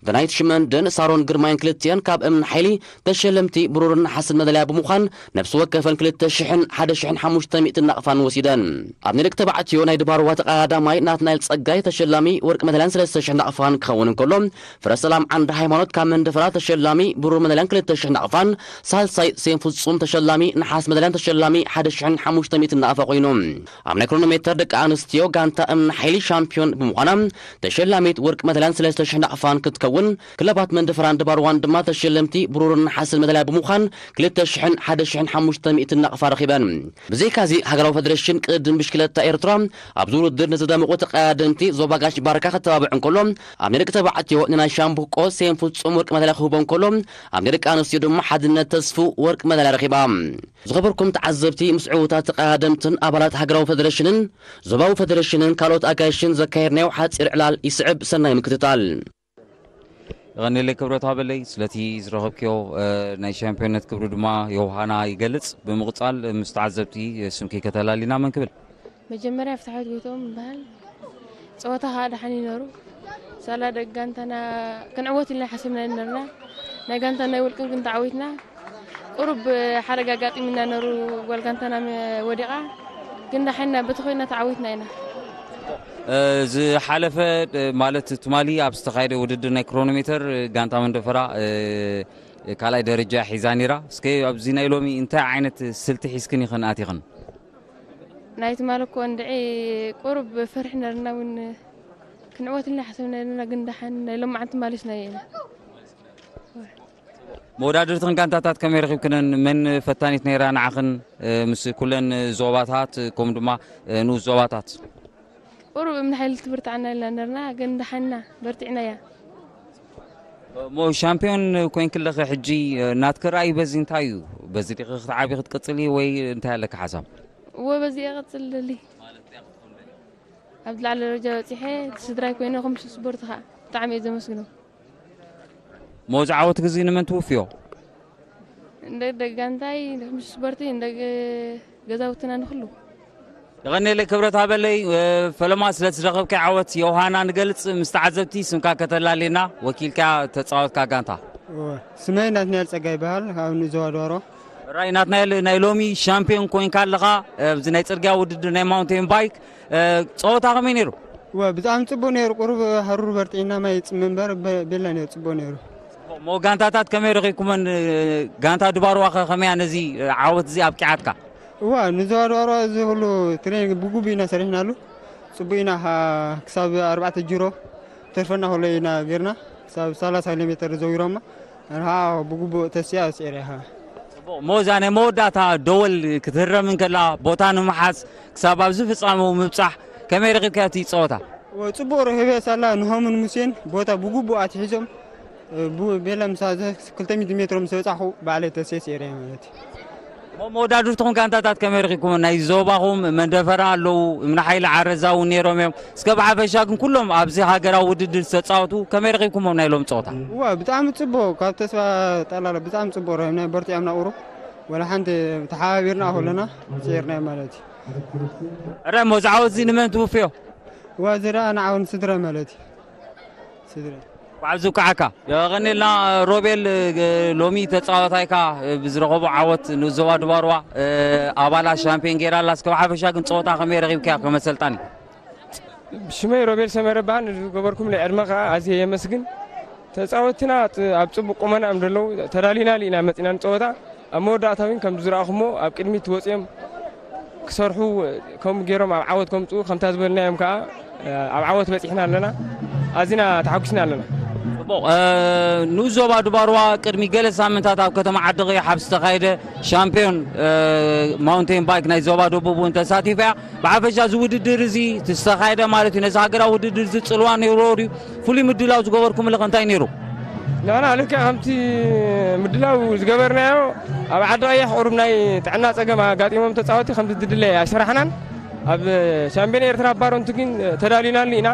ዳናይት ሽመንደን ሳሮን ግርማይን ክልቲኣን ካብ እምኒ ሓይሊ ተሸለምቲ ብሩርን ነሓስን መዳልያ ብምዃን፣ ነፍሲ ወከፈን ክልተ ሽሕን ሓደ ሽሕን ሓሙሽተ ሚእትን ናቕፋን ወሲደን። ኣብ ናይ ደቂ ተባዕትዮ፣ ናይ ድባርዋ ተቐዳዳማይ ናትናኤል ጸጋይ ተሸላሚ ወርቂ መዳልያን ሰለስተ ሽሕ ናቕፋን ክኸውን እንከሎ፣ ፍረሰላም ዓንደ ሃይማኖት ካብ መንደፈራ ተሸላሚ ብሩር መዳልያን ክልተ ሽሕ ናቕፋን፣ ሳልሳይ ሴም ፍጹም ተሸላሚ ነሓስ መዳልያን ተሸላሚ ሓደ ሽሕን ሓሙሽተ ሚእትን ናቕፋ ኮይኑ። ኣብ ናይ ክሮኖሜተር ደቂ ኣንስትዮ፣ ጋንታ እምኒ ሓይሊ ሻምፒዮን ብምዃና፣ ተሸላሚት ወርቂ መዳልያን ሰለስተ ሽሕ ናቕፋን ክትከውን፣ ክለባት መንደፈራን ድባርዋን ድማ ተሸለምቲ ብሩርን ነሓስን መዳልያ ብምዃን፣ ክልተ ሽሕን ሓደ ሽሕን ሓሙሽተ ሚእትን ናቕፋ ረኺበን። ብዘይካዚ፣ ሃገራዊ ፈደረሽን ቅድድም ብሽክለታ ኤርትራ ኣብዚ ውድድር ንዝደመቑ ተቐዳደምቲ ዞባ ጋሽ ባርካ ከተባብዕ እንከሎ፣ ኣብ ናይ ደቂ ተባዕትዮ ንናይ ሻምብቆ ሴም ፍጹም ወርቂ መዳልያ ክህቦ እንከሎ፣ ኣብ ናይ ደቂ ኣንስትዮ ድማ ሓድነት ተስፉ ወርቂ መዳልያ ረኺባ። ዝኸበርኩም ተዓዘብቲ፣ ምስ ዕዉታት ተቐዳደምትን ኣባላት ሃገራዊ ፈደረሽንን ዞባዊ ፈደረሽንን ካልኦት ኣጋይሽን ዘካየድናዮ ሓጺር ዕላል ይስዕብ። ሰናይ ምክትታል። የቐንየለይ ክብረት ሃበለይ ስለቲ ዝረኸብክዮ፣ እ፣ ናይ ሻምፒዮነት ክብሪ ድማ ዮውሃና ይገልጽ። ብምቕጻል ምስ ተዓዘብቲ ስምኪ ከተላሊና መን ክብል? መጀመርያ ፍትሓዊት ጎይትኦም ይበሃል። ጸወታ ከዓ ደሓን እዩ ነሩ። ሳላ ደቂ ጋንታና ክንዕወት ኢልና ሓሲብና ነርና። ናይ ጋንታ ናይ ውልቅን ግን ተዓዊትና። ቁሩብ ሓደጋ ኣጋጢሙና ነሩ፣ ጓል ጋንታና መ-፣ ወዲቓ። ግን ደሓንና በቲ ኮይና ተዓዊትና ኢና። እ፣ ዝሓለፈ፣ እ፣ ማለት ትማሊ ኣብ ዝተኻየደ ውድድር ናይ ክሮኖሜተር፣ እ፣ ጋንታ መንደፈራ፣ እ፣ ካልኣይ ደረጃ ሒዛ ነይራ። እስከ ኣብዚ ናይ ሎሚ እንታይ ዓይነት ስልቲ ሒዝክን ኢኽን ኣቲኽን? ናይ ትማሊ እኮ እንድዒ ቁሩብ ፍርሒ ነርና እውን፣ ክንዕወት ኢልና ሓሰብና ነርና፣ ግን ደሓን ናይ ሎማዓንቲ ማሊስናዮ ኢና። መወዳድርትኽን ጋንታታት ከመይ ረኺብክነን? መን ፈታኒት ነይራ ንዓኽን፣ እ፣ ምስ ኩለን ዞባታት፣ ከምኡ ድማ፣ እ፣ ንኡስ ዞባታት? ቁሩብ እምኒ ሓይሊ ትብርትዓና ኢልና ነርና፣ ግን ደሓንና በርቲዕናያ። እሞ ሻምፒዮን ኮይንኪ ኣለኺ፣ ሕጂ ናትኪ ራእይ በዚ እንታይ እዩ? በዚ ዲኺ ክትዓቢ ክትቅጽሊ ወይ እንታይ ኣለኪ ሓሳብ? እወ፣ በዚ እየ እቕጽል ደሊ። ኣብ ዝለዓለ ደረጃ በጺሐ፣ እቲ ስድራይ ኮይነ፣ ከም ስፖርት ኸኣ ብጣዕሚ እየ ዘመስግኖ። እሞ እዚ ዓወትኪ እዚ ንመን ትውፍዮ? ንደቂ ጋንታይ፣ ንክምሽ ስፖርቲ፣ ንደቂ ገዛውትና፣ ንኹሉ። የቐንየለይ ክብረት ሃበለይ፣ እ፣ ፈለማ ስለ ዝረኸብካዮ ዓወት ዮውሃና ንገልጽ፣ ምስ ተዓዘብቲ ስምካ ከተላልየና፣ ወኪልካ ተጻወትካ ጋንታ። እወ፣ ስመይ ናትናኤል ጸጋይ ይበሃል፣ ካብ ንዞባ ድባርዋ። ራይ ናትናኤል፣ ናይ ሎሚ ሻምፒዮን ኮይንካ ኣለኻ፣ ኣብዚ ናይ ጽርግያ ውድድር ናይ ማውንቴን ባይክ፣ እ፣ ጸወታ ከመይ ነይሩ? እወ፣ ብጣዕሚ ጽቡቕ ነይሩ፣ ቁሩብ ሃሩር በርቲዕና፣ ማይ ይጽም እምበር፣ በ-፣ ቤላ ነይሩ፣ ጽቡቕ ነይሩ። እሞ ጋንታታት ከመይ ረኺብኩመን? ጋንታ ድባርዋ ከ ከመይ እያ ነዚ ዓወት እዚ ኣብቂዓትካ? እዋ፣ ንዞባ ድባርዋ እዚ ኩሉ ትሬኒንግ ብግቡእ ኢና ሰሪሕናሉ። ጽቡቕ ኢና፣ ክሳብ ኣርባዕተ ጅሮ ተርፈና ኩሎ ኢና ጌርና፣ ክሳብ ሰላሳ ኪሎ ሜተር ዘዊሮማ፣ ንዓ ብግቡእ ተሲኣ ስዒራ ኢኻ። ጽቡቕ። እሞ እዛ ናይ መወዳእታ ደወል ክትህረም እንከላ፣ ቦታ ንምሓዝ ክሳብ ኣብዚ ፍጻመ ምብጻሕ ከመይ ረኺብካዮ እቲ ጸወታ? ጽቡቕ ርህቤት ሳላ ንሆምን ሙሴን ቦታ ብግቡእ ኣትሒዞም፣ እ፣ ቡ-፣ ቤላ ምሳ ዘ-፣ ክልተ ሚእቲ ሜትሮ ምስ በጻሕኹ ባዕለይ ተሴስ ኤርያ ማለት እዩ። እሞ መወዳድርትኹም ጋንታታት ከመይ ረኺብኩሞ? ናይ ዞባኹም መንደፈራ ኣለዉ፣ እምነ ሓይሊ ዓረዛ እውን ነይሮም እዮም። እስከ ብሓፈሻ ግን ኩሎም ኣብዚ ሃገራዊ ውድድር ዝተጻወቱ ከመይ ረኺብኩሞም ናይ ሎም ጸወታ? እዋ፣ ብጣዕሚ ጽቡቕ፣ ካብ ተስፋ ጠላላ ብጣዕሚ ጽቡቕ ረኺብና፣ በርቲዖምና ቁሩብ፣ ወላ ሓንቲ ተሓባቢርና ከለና ስዒርና ማለት እዩ። እረ፣ እሞ ዝዓወት እዚ ንመን ትውፍዮ? እዋ፣ እዚ ደኣ ንዓውን ስድራ ማለት እዩ። ስድራ። ባዕሉ ዝውቅዓካ። የቐንየልና ሮቤል፣ እ፣ ሎሚ ተጻዋታይካ፣ እ፣ ብዝረኸቦ ዓወት ንዞባ ድባርዋ፣ እ፣ ኣባላ ሻምፒዮን ገይራ ኣላ። እስከ ብሓፈሻ ግን ጸወታ ከመይ ረኺብካዮ ከም ኣሰልጣኒ? ሽመይ ሮቤል ሰመረ በሃል። ንዝገበርኩም ናይ ዕድመ ከኣ ኣዝየ የመስግን። ተጻወትና ጥ-፣ ኣብ ጽቡቕ ቁመና እዮም ዘለዉ። ተዳሊና ኢና መጺና ንጸወታ። ኣብ መወዳእታ እውን ከም ዝረኣኹሞ ኣብ ቅድሚት ወጺኦም ክሰርሑ፣ ከምኡ ገይሮም ኣብ ዓወት ከምጽኡ ከምታ ዝበልናዮም ከኣ ኣብ ዓወት በጺሕና ኣለና። ኣዚና ተሓጒስና ኣለና። ጽቡቕ። እ፣ ንኡስ ዞባ ድባርዋ ቅድሚ ገለ ሳምንታት ኣብ ከተማ ዓዲ ቀይሕ ኣብ ዝተኻየደ ሻምፒዮን፣ እ፣ ማውንቴን ባይክ ናይ ዞባ ደቡብ እውን ተሳቲፋ እያ። ብሓፈሻ እዚ ውድድር እዚ ዝተኻየደ ማለት እዩ፣ ነዚ ሃገራዊ ውድድር እዚ ጽልዋ ነይርዎ ድዩ? ፍሉይ ምድላው ዝገበርኩምሉ ከ እንታይ ነይሩ? ንሕና ልክዕ ከምቲ ምድላው ዝገበርናዮ፣ ኣብ ዓዲ ቀይሕ ቁሩብ ናይ ጥዕና ጸገም ኣጋጢሞም ተጻወቲ ከምቲ ዝድለ ኣይሰራሕናን። ኣብ ሻምፒዮን ኤርትራ ኣብ ባረንቱ ግን ተዳሊናሉ ኢና።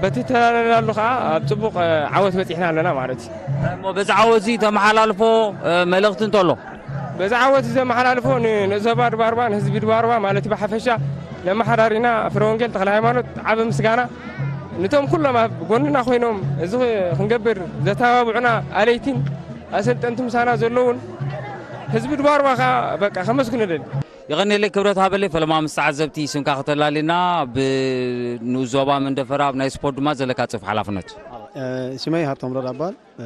በቲ ተዳለናሉ ከኣ ኣብ ጽቡቕ ዓወት በጺሕና ኣለና ማለት እዩ። እሞ በዚ ዓወት እዚ ተመሓላልፎ፣ እ፣ መልእኽቲ እንተሎ? በዚ ዓወት እዚ ዘመሓላልፎ ን-፣ ንዞባ ድባርባ፣ ንህዝቢ ድባርባ ማለት እዩ ብሓፈሻ፣ ነመሓዳሪና ፍረ ወንጌል ተኽለ ሃይማኖት ዓቢ ምስጋና፣ ነቶም ኩሎም ኣብ ጎንና ኮይኖም እዚ ክንገብር ዘተባብዑና ኣለይቲን ኣሰልጠንቲ ምሳና ዘለውን ህዝቢ ድባርባ ከኣ በቃ ከመስግኖ እደሊ። የቐንየለይ ክብረት ሃበለይ፣ ፈለማ ምስ ተዓዘብቲ ስምካ ከተላልና፣ ብ-፣ ንኡስ ዞባ መንደፈራ ኣብ ናይ ስፖርት ድማ ዘለካ ጽፍ ሓላፍነት። እ፣ ሽመይ ሃብቶም ረዳ እባል፣ እ፣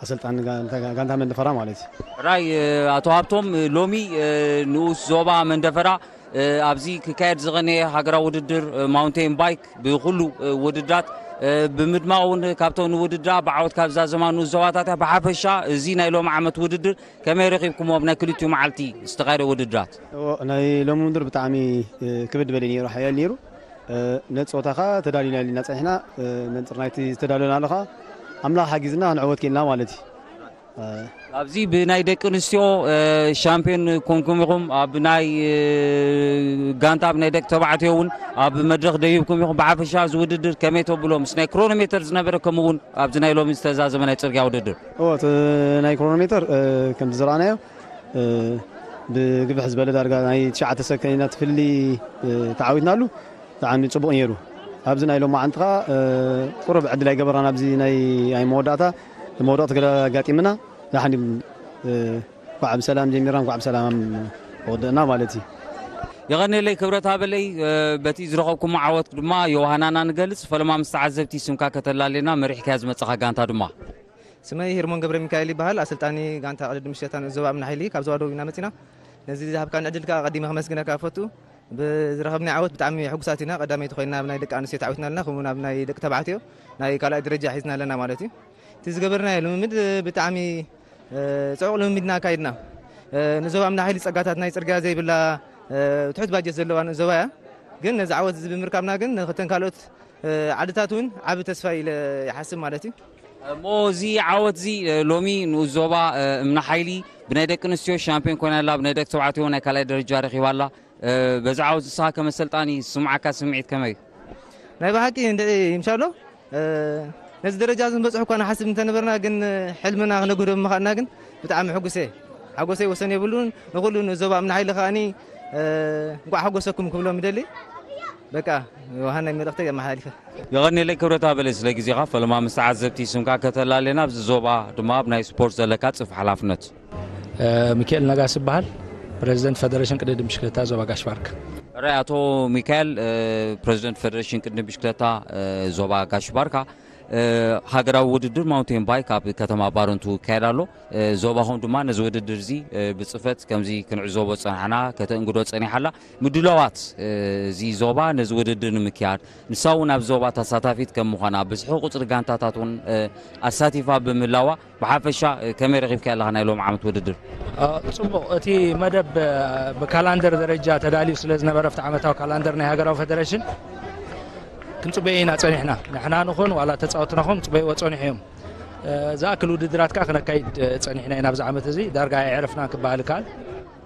ኣሰልጣኒ ጋንታ፣ ጋንታ መንደፈራ ማለት እዩ። ራይ፣ እ፣ ኣቶ ሃብቶም፣ እ፣ ሎሚ፣ እ፣ ንኡስ ዞባ መንደፈራ፣ እ፣ ኣብዚ ክካየድ ዝቐነየ ሃገራዊ ውድድር፣ እ፣ ማውንቴን ባይክ ብኹሉ፣ እ፣ ውድድራት፣ እ፣ ብምድማቕ እውን ካብቶም ንውድድራ ብዓወት ካብ ዝዛዘማ ንኡስ ዞባታት እያ። ብሓፈሻ እዚ ናይ ሎም ዓመት ውድድር ከመይ ረኺብኩሞ? ኣብ ናይ ክልቲኡ መዓልቲ ዝተኻየደ ውድድራት። እዎ፣ ናይ ሎሚ ውድድር ብጣዕሚ፣ እ፣ ክብድ ዝበለ ነይሩ፣ ሓያል ነይሩ። እ፣ ነቲ ጸወታ ከኣ ተዳሊና ኢልና ጸኒሕና፣ እ፣ መንጽር ናይቲ ዝተዳለናሉ ከኣ ኣምላኽ ሓጊዝና ክንዕወት ኬልና ማለት እዩ። እ፣ ኣብዚ ብናይ ደቂ ኣንስትዮ፣ እ፣ ሻምፒዮን ኮንኩም ኢኹም፣ ኣብ ናይ፣ እ፣ ጋንታ ኣብ ናይ ደቂ ተባዕትዮ እውን ኣብ መድረኽ ደይብኩም ኢኹም። ብሓፈሻ እዚ ውድድር ከመይ ተብሎ? ምስ ናይ ክሮኖሜተር ዝነበረ፣ ከምኡ እውን ኣብዚ ናይ ሎሚ ዝተዛዘመ ናይ ጽርግያ ውድድር? እዎ፣ እቲ ናይ ክሮኖሜተር፣ እ፣ ከምቲ ዝረኣናዮ፣ እ፣ ብግፍሕ ዝበለ ዳርጋ ናይ ትሽዓተ ሰከንድ ኢና ትፍሊ፣ እ፣ ተዓዊትናሉ። ብጣዕሚ ጽቡቕ ነይሩ። ኣብዚ ናይ ሎማዓንቲ ኸኣ፣ እ፣ ቁሩብ ዕድል ኣይገበርናን። ኣብዚ ናይ፣ ናይ መወዳእታ መውደቕቲ ገለ ኣጋጢምና። ዳሕኒ፣ እ፣ እንኳዕ ብሰላም ጀሚርና፣ እንኳዕ ብሰላም ወደእና ማለት እዩ። የቐንየለይ ክብረት ሃበለይ፣ እ፣ በቲ ዝረኸብኩሞ ዓወት ድማ ዮሃናና ንገልጽ። ፈለማ ምስ ተዓዘብቲ ስምካ ከተላልየና መሪሕካያ ዝመጻኻ ጋንታ ድማ። ስመይ ሄርሞን ገብረ ሚካኤል ይበሃል። ኣሰልጣኒ ጋንታ ቅድድም ብሽክለታ ንኡስ ዞባ እምነ ሓይሊ ካብ ዞባ ደቡብ ኢና መጺና። ነዚ ዝሃብካኒ ዕድል ከኣ ኣቐዲመ ከመስግነካ እፈቱ። ብዝረኸብናዮ ዓወት ብጣዕሚ ሕጉሳት ኢና። ቀዳመይቲ ኮይና ኣብ ናይ ደቂ ኣንስትዮ ተዓዊትና ኣለና፣ ከምኡውን ኣብ ናይ ደቂ ተባዕትዮ ናይ ካልኣይ ደረጃ ሒዝና ኣለና ማለት እዩ። እቲ ዝገበርናዮ ልምምድ ብጣዕሚ፣ እ፣ ጽዑቕ ልምምድ ኢና ኣካይድና። እ፣ ንዞባ እምነ ሓይሊ ጸጋታት ናይ ጽርግያ ዘይብላ፣ እ፣ ትሑት ባጀት ዘለዋ ንኡስ ዞባ እያ። ግን ነዚ ዓወት እዚ ብምርካብና ግን ንክተን ካልኦት፣ እ፣ ዓድታት እውን ዓቢ ተስፋ ኢለ ይሓስብ ማለት እዩ። እሞ እዚ ዓወት እዚ፣ እ፣ ሎሚ ንኡስ ዞባ፣ እ፣ እምነ ሓይሊ ብናይ ደቂ ኣንስትዮ ሻምፒዮን ኮይና ኣላ፣ ብናይ ደቂ ተባዕትዮ ናይ ካልኣይ ደረጃ ረኺባ ኣላ። እ፣ በዚ ዓወት ንስኻ ከም ኣሰልጣኒ ዝስምዓካ ስምዒት ከመይ እዩ? ናይ ብሓቂ እንድዒ ይምሻሎ፣ እ፣ ነዚ ደረጃ እዚ ንበጽሑ እኳ ንሓስብ እንተነበርና፣ ግን ሕልምና ክነግህዶ ብምኻድና ግን ብጣዕሚ ሕጉስ እየ። ሓጎሰይ ወሰን የብሉን። ንኹሉ ንዞባ እምነ ሓይሊ ከኣኒ፣ እ፣ እንቋዕ ሓጎሰኩም ክብሎም ይደሊ። በቃ፣ ዮሃናይ መልእኽተይ ኣመሓላሊፈ። የቐንየለይ ክብረት ሃበለይ ስለ ግዜኻ። ፈለማ ምስ ተዓዘብቲ ስምካ ከተላልየና፣ ኣብዚ ዞባ ድማ ኣብ ናይ ስፖርት ዘለካ ጽፍ ሓላፍነት። እ፣ ሚካኤል ነጋሲ ይበሃል፣ ፕረዚደንት ፈደሬሽን ቅድድም ብሽክለታ ዞባ ጋሽ ባርካ። ራይ፣ ኣቶ ሚካኤል፣ እ፣ ፕረዚደንት ፈደሬሽን ቅድድም ብሽክለታ፣ እ፣ ዞባ ጋሽ ባርካ፣ እ፣ ሃገራዊ ውድድር ማውንቴን ባይክ ኣብ ከተማ ባረንቱ ይካየድ ኣሎ። እ፣ ዞባኹም ድማ ነዚ ውድድር እዚ፣ እ፣ ብጽፈት ከምዚ ክንዕዘቦ ጸናሕና፣ ከተእንግዶ ጸኒሓ ኣላ። ምድላዋት፣ እ፣ እዚ ዞባ ነዚ ውድድር ንምክያድ፣ ንሳ እውን ኣብ ዞባ ተሳታፊት ከም ምዃና፣ ብዝሒ ቁጽሪ ጋንታታት እውን፣ እ፣ ኣሳቲፋ ብምህላዋ፣ ብሓፈሻ፣ እ፣ ከመይ ረኺብካዮ ኣለኻ ናይ ሎም ዓመት ውድድር? እ፣ ጽቡቕ። እቲ መደብ፣ እ፣ ብካላንደር ደረጃ ተዳልዩ ስለ ዝነበረ፣ ኣብቲ ዓመታዊ ካላንደር ናይ ሃገራዊ ፈደሬሽን፣ ክንጽበዮ ኢና ጸኒሕና። ንሕና ንኹን ዋላ ተጻወትና ኹን ክጽበይዎ ጸኒሑ እዮም። ዝኣክል ውድድራት ከኣ ክነካይድ ጸኒሕና ኢና ኣብዚ ዓመት እዚ። ዳርጋ ኣይዕረፍናን ክበሃል ይከኣል።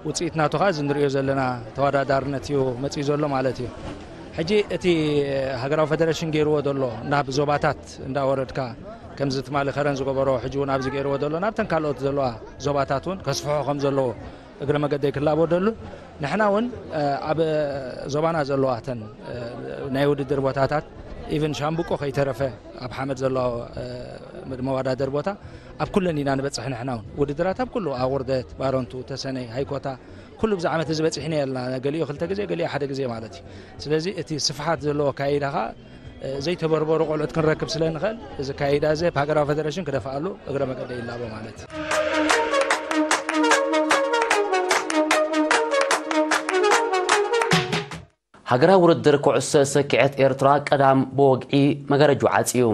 ውጽኢት ናቱ ከኣ እዚ ንርእዮ ዘለና ተወዳዳርነት እዩ መጺኡ ዘሎ ማለት እዩ። ሕጂ እቲ ሃገራዊ ፈደረሽን ገይርዎ ዘሎ ናብ ዞባታት እንዳወረድካ፣ ከምዚ ትማሊ ከረን ዝገበሮ፣ ሕጂ እውን ኣብዚ ገይርዎ ዘሎ፣ ናብተን ካልኦት ዘለዋ ዞባታት እውን ከስፍሖ ከም ዘለዎ እግረ መገደይ ክላቦ ደሉ። ንሕና እውን ኣብ ዞባና ዘለዋ እተን ናይ ውድድር ቦታታት፣ ኢቭን ሻምብቆ ከይተረፈ፣ ኣብ ሓመድ ዘለዎ መወዳደር ቦታ ኣብ ኩለን ኢና ንበጽሕ። ንሕና እውን ውድድራት ኣብ ኩሉ ኣቑርደት፣ ባረንቱ፣ ተሰነይ፣ ሃይኮታ፣ ኩሉ ብዛ ዓመት እዚ በጺሕና የልና። ገሊኡ ክልተ ግዜ፣ ገሊኡ ሓደ ግዜ ማለት እዩ። ስለዚ እቲ ስፍሓት ዘለዎ ኣካይዳ ኸኣ ዘይተበርበሩ ቆልዑት ክንረክብ ስለ ንኽእል፣ እዚ ኣካይዳ እዚ ሃገራዊ ፈደረሽን ክደፍኣሉ እግረ መገደ ይላቦ ማለት እዩ። ሃገራዊ ውድድር ኩዕሶ ሰኪዐት ኤርትራ ቀዳም ብወግዒ መጋረጅኡ ዓጽዩ።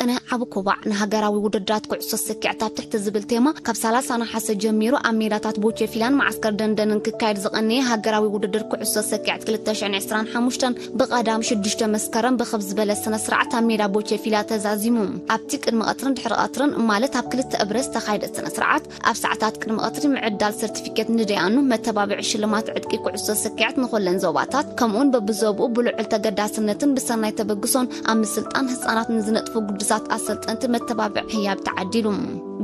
ቅነ ዓቢ ኮባዕ ንሃገራዊ ውድድራት ኩዕሶ ሰኪዐት ኣብ ትሕቲ ዝብል ቴማ ካብ ሰላሳ ነሓሰ ጀሚሩ ኣብ ሜዳታት ቦቸፊላን መዓስከር ደንደንን ክካየድ ዝቐነየ ሃገራዊ ውድድር ኩዕሶ ሰኪዐት ክልተ ሽሕን ዕስራን ሓሙሽተን ብቐዳም ሽዱሽተ መስከረም ብኽብ ዝበለ ስነ ስርዓት ኣብ ሜዳ ቦቸፊላ ተዛዚሙ። ኣብቲ ቅድሚ ቀትርን ድሕሪ ቀትርን ማለት ኣብ ክልተ እብረ ዝተኻየደ ስነ ስርዓት ኣብ ሰዓታት ቅድሚ ቀትሪ ምዕዳል ሰርቲፊኬት ንደያኑ፣ መተባብዒ ሽልማት ዕጥቂ ኩዕሶ ሰኪዐት ንኹለን ዞባታት፣ ከምኡውን በብዞብኡ ብልዑል ተገዳስነትን ብሰናይ ተበግሶን ኣብ ምስልጣን ህጻናት ንዝነጥፉ ግዱሳት ኣሰልጠንቲ መተባብዒ ህያብ ተዓዲሉ።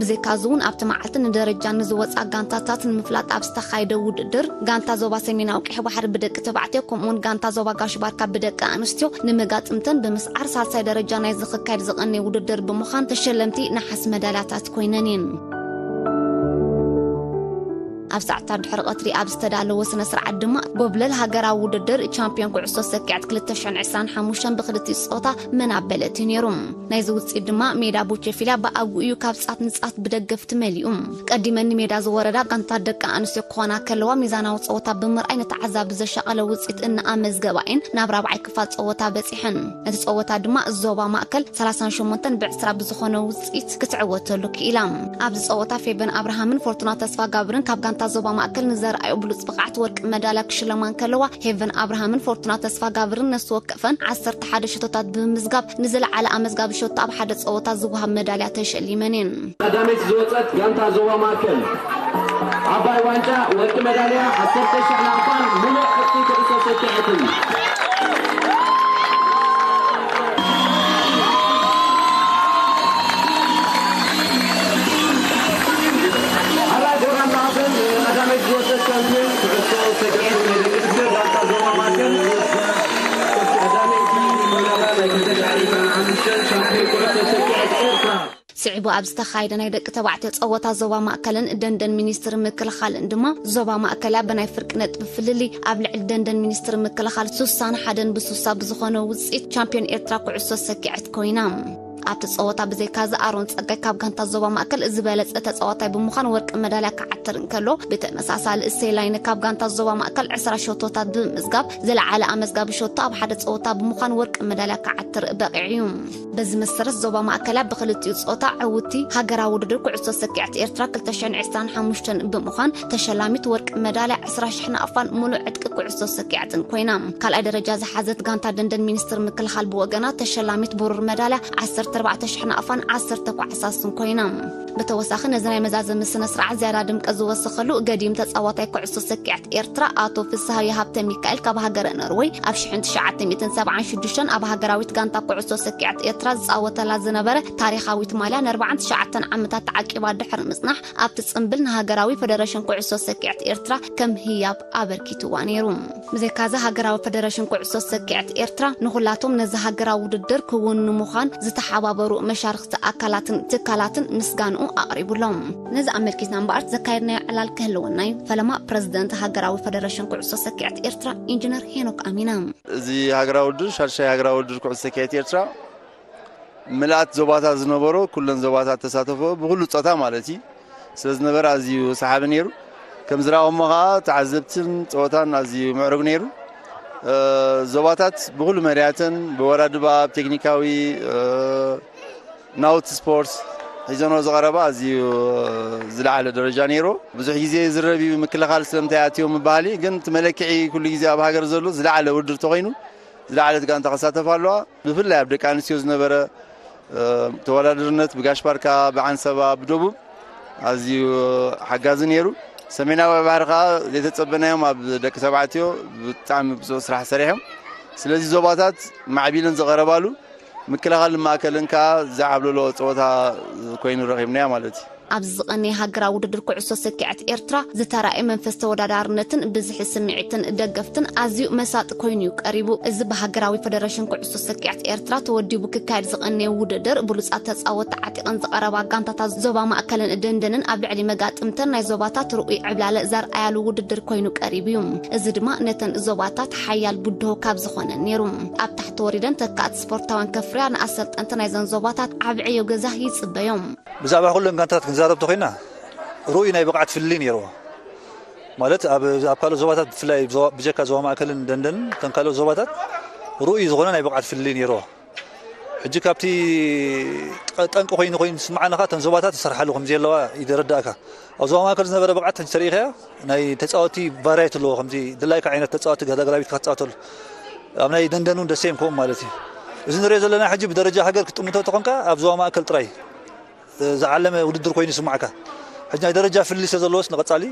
ብዘይካዚ እውን ኣብቲ መዓልቲ ንደረጃ ንዝወጻ ጋንታታት ንምፍላጥ ኣብ ዝተኻየደ ውድድር፣ ጋንታ ዞባ ሰሜናዊ ቀይሕ ባሕሪ ብደቂ ተባዕትዮ ከምኡውን ጋንታ ዞባ ጋሽ ባርካ ብደቂ ኣንስትዮ ንመጋጥምተን ብምስዓር ሳልሳይ ደረጃ ናይዚ ክካየድ ዝቐነየ ውድድር ብምዃን ተሸለምቲ ነሓስ መዳልያታት ኮይነን እየን። ኣብ ሰዓታት ድሕሪ ቀትሪ ኣብ ዝተዳለወ ስነ ስርዓት ድማ ጎብለል ሃገራዊ ውድድር ቻምፒዮን ኩዕሶ ሰኪዐት ክልተ ሽሕን ዕስራን ሓሙሽተን ብክልቲኡ ጾታ መን ኣበለቲ ነይሩ። ናይዚ ውፅኢት ድማ ሜዳ ቡቸፊላ ብኣግኡ እዩ ካብ ጻት ንጻት ብደገፍቲ መሊኡ። ቀዲመን ንሜዳ ዝወረዳ ጋንታት ደቂ ኣንስትዮ ክኾና ከለዋ ሚዛናዊ ጸወታ ብምርኣይ ንተዓዛቢ ዘሻቐለ ውፅኢት እናኣመዝገባ እየን ናብ ራብዓይ ክፋል ጸወታ በጺሐን። እቲ ጸወታ ድማ ዞባ ማእከል ሰላሳን ሸሞንተን ብዕስራ ብዝኾነ ውፅኢት ክትዕወተሉ ክኢላ። ኣብዚ ጸወታ ፌቨን ኣብርሃምን ፎርቱና ተስፋጋብርን ካብ ጋንታ ዞባ ማእከል ንዘርኣዩ ብሉጽ ብቕዓት ወርቂ መዳልያ ክሽለማ እንከለዋ፣ ሄቨን ኣብርሃምን ፎርቱና ተስፋጋብርን ነፍሲ ወከፈን ዓሰርተ ሓደ ሸቶታት ብምምዝጋብ ንዝለዓለ ኣመዝጋቢ ሸቶ ኣብ ሓደ ጸወታ ዝወሃብ መዳልያ ተሸሊመን እየን። ቀዳመይቲ ዝወጸት ጋንታ ዞባ ማእከል ዓባይ ዋንጫ ወርቂ መዳልያ ዓሰርተ ሺሕ ናቕፋን ሙሉእ ዕጥቂ ኩዕሶ ሰኪዐትን። ኣራይ ዞባ ማእከል ቀዳመይቲ ዝወጸት ሻምፒዮን ኩዕሶ ሰኪዐት ናይ ደቂ ኣንስትዮ ጋንታ ዞባ ማእከል ቀዳመይቲ መዳልያ ናይ ክልተ ሺሕ ዕስራን ሓሙሽተን ሻምፒዮን ኩዕሶ ሰኪዐት ኤርትራ። ስዒቡ ኣብ ዝተኻየደ ናይ ደቂ ተባዕትዮ ጸወታ ዞባ ማእከልን ደንደን ሚኒስትሪ ምክልኻልን ድማ ዞባ ማእከላ ብናይ ፍርቂ ነጥቢ ፍልልይ ኣብ ልዕሊ ደንደን ሚኒስትሪ ምክልኻል ሱሳን ሓደን ብሱሳ ብዝኾነ ውጽኢት ቻምፒዮን ኤርትራ ኩዕሶ ሰኪዐት ኮይና። ኣብቲ ጸወታ ብዘይካዚ ኣሮን ጸጋይ ካብ ጋንታ ዞባ ማእከል ዝበለጸ ተጻዋታይ ብምዃን ወርቂ መዳልያ ክዓትር እንከሎ፣ ብተመሳሳሊ እሰይ ላይነ ካብ ጋንታ ዞባ ማእከል ዕስራ ሸቶታት ብምምዝጋብ ዝለዓለ ኣመዝጋቢ ሸቶ ኣብ ሓደ ጸወታ ብምዃን ወርቂ መዳልያ ክዓትር በቒዑ እዩ። በዚ መሰረት ዞባ ማእከላ ብክልቲኡ ጾታ ዕውቲ ሃገራዊ ውድድር ኩዕሶ ሰኪዐት ኤርትራ ክልተ ሽሕን ዕስራን ሓሙሽተን ብምዃን ተሸላሚት ወርቂ መዳልያ ዕስራ ሽሕ ናቕፋን ሙሉእ ዕጥቂ ኩዕሶ ሰኪዐትን ኮይና። ካልኣይ ደረጃ ዝሓዘት ጋንታ ደንደን ሚኒስትሪ ምክልኻል ብወገና ተሸላሚት ብሩር መዳልያ ዓሰርተ ኣርባዕተ ሽሕ ናቕፋን ዓሰርተ ኳዕሳስን ኮይና። ብተወሳኺ ነዚ ናይ መዛዘሚ ስነ ስርዓት ዝያዳ ድምቀት ዝወሰኸሉ ገዲም ተጻዋታይ ኩዕሶ ሰኪዐት ኤርትራ ኣቶ ፍስሃየ ሃብተ ሚካኤል ካብ ሃገረ ኖርወይ ኣብ ሽሕን ትሽዓተ ሚእትን ሰብዓን ሽዱሽተን ኣብ ሃገራዊት ጋንታ ኩዕሶ ሰኪዐት ኤርትራ ዝጻወተላ ዝነበረ ታሪኻዊት ማልያ ንኣርባዓን ትሽዓተን ዓመታት ተዓቂባ ድሕሪ ምጽናሕ ኣብቲ ጽምብል ንሃገራዊ ፈደረሽን ኩዕሶ ሰኪዐት ኤርትራ ከም ህያብ ኣበርኪትዋ ነይሩ። ብዘይካዚ ሃገራዊ ፈደረሽን ኩዕሶ ሰኪዐት ኤርትራ ንኹላቶም ነዚ ሃገራዊ ውድድር ክውኑ ምዃን ዝተሓባበሩ መሻርኽቲ ኣካላትን ትካላትን ምስጋንኡ ኣቕሪቡሎም። ነዚ ኣመልኪትና እምበኣር ዘካየድናዮ ዕላል ክህልወና እዩ። ፈለማ ፕረዚደንት ሃገራዊ ፈደረሽን ኩዕሶ ሰኪዐት ኤርትራ ኢንጂነር ሄኖክ ኣሚና። እዚ ሃገራዊ ውድድር ሻድሻይ ሃገራዊ ውድድር ኩዕሶ ሰኪዐት ኤርትራ ምልኣት ዞባታት ዝነበሮ ኩለን ዞባታት ተሳተፎ ብኩሉ ጾታ ማለት እዩ ስለ ዝነበረ ኣዝዩ ሰሓቢ ነይሩ። ከም ዝረኣኹሞ ከኣ ተዓዘብትን ጸወታን ኣዝዩ ምዕሩግ ነይሩ። እ፣ ዞባታት ብኹሉ መዳያተን ብወራድባ፣ ብቴክኒካዊ፣ እ፣ ናውቲ ስፖርት ሒዘንኦ ዝቐረባ ኣዝዩ ዝለዓለ ደረጃ ነይሩ። ብዙሕ ግዜ ይዝረብ እዩ፣ ምክልኻል ስለምንታይ ኣትዮም ምባሃል እዩ። ግን እቲ መለክዒ ኩሉ ግዜ ኣብ ሃገር ዘሎ ዝለዓለ ውድድር ተኾይኑ ዝለዓለት ጋንታ ክሳተፍ ኣለዋ። ብፍላይ ኣብ ደቂ ኣንስትዮ ዝነበረ፣ እ፣ ተወዳድርነት ብጋሽ ባርካ፣ ብዓንሰባ፣ ብደቡብ ኣዝዩ ሓጋዚ ነይሩ። ሰሜናዊ ባሕሪ ከኣ ዘይተጸበናዮም ኣብ ደቂ ተባዕትዮ ብጣዕሚ ብፁዕ ስራሕ ሰሪሖም። ስለዚ ዞባታት ማዕቢለን ዝቐረባሉ ምክልኻልን ማእከልን ከኣ ዝዓብለሎ ጸወታ ኮይኑ ረኺብናዮ ማለት እዩ። ኣብዚ ዝቐነየ ሃገራዊ ውድድር ኩዕሶ ሰኪዐት ኤርትራ ዝተራእየ መንፈስ ተወዳዳርነትን ብዝሒ ስምዒትን ደገፍትን ኣዝዩ መሳጢ ኮይኑ እዩ ቀሪቡ። እዚ ብሃገራዊ ፈደረሽን ኩዕሶ ሰኪዐት ኤርትራ ተወዲቡ ክካየድ ዝቐነየ ውድድር ብሉጻት ተጻወትቲ ዓጢቐን ዝቐረባ ጋንታታት ዞባ ማእከልን ደንደንን ኣብ ልዕሊ መጋጥምተን ናይ ዞባታት ርኡይ ዕብላለ ዘርኣያሉ ውድድር ኮይኑ ቀሪቡ እዩ። እዚ ድማ ነተን ዞባታት ሓያል ብድሆ ካብ ዝኾነን ነይሩ። ኣብ ታሕቲ ወሪደን ተካእቲ ስፖርታውያን ከፍርያ ንኣሰልጠንቲ ናይዘን ዞባታት ዓቢ ዕዮ ገዛ ይጽበዮም። ብዛዕባ ኩለን ጋንታታት ክንዛረብ ተኾይና፣ ርኡይ ናይ ብቕዓት ፍልልይ ነይርዎ። ማለት ኣብ፣ ኣብ ካልኦት ዞባታት ብፍላይ ዞባ-፣ ብጀካ ዞባ ማእከልን ደንደንን፣ እተን ካልኦት ዞባታት ርኡይ ዝኾነ ናይ ብቕዓት ፍልልይ ነይርዎ። ሕጂ ካብቲ ጠ-፣ ጠንቂ ኮይኑ ኮይኑ ዝስምዓና ኸኣ እተን ዞባታት ይሰርሓሉ ከም ዘለዋ ይደረዳእካ። ኣብ ዞባ ማእከል ዝነበረ ብቕዓት ሕጂ ተሪኢኻዮ፣ ናይ ተጻወቲ ቫራይቲ ኣለዎ። ከምዚ ድላይካ ዓይነት ተጻወቲ ተጋዳላቢት ክትጻወተሉ። ኣብ ናይ ደንደን እውን ደሴም ከምኡ ማለት እዩ። እዚ ንሪኦ ዘለና ሕጂ ብደረጃ ሃገር ክትጥምቶ ተኾንካ ኣብ ዞባ ማእከል ጥራይ ዝዓለመ ውድድር ኮይኑ ይስማዕካ። ሕጂ ናይ ደረጃ ፍልልይ ስለ ዘለዎስ ንቐጻሊ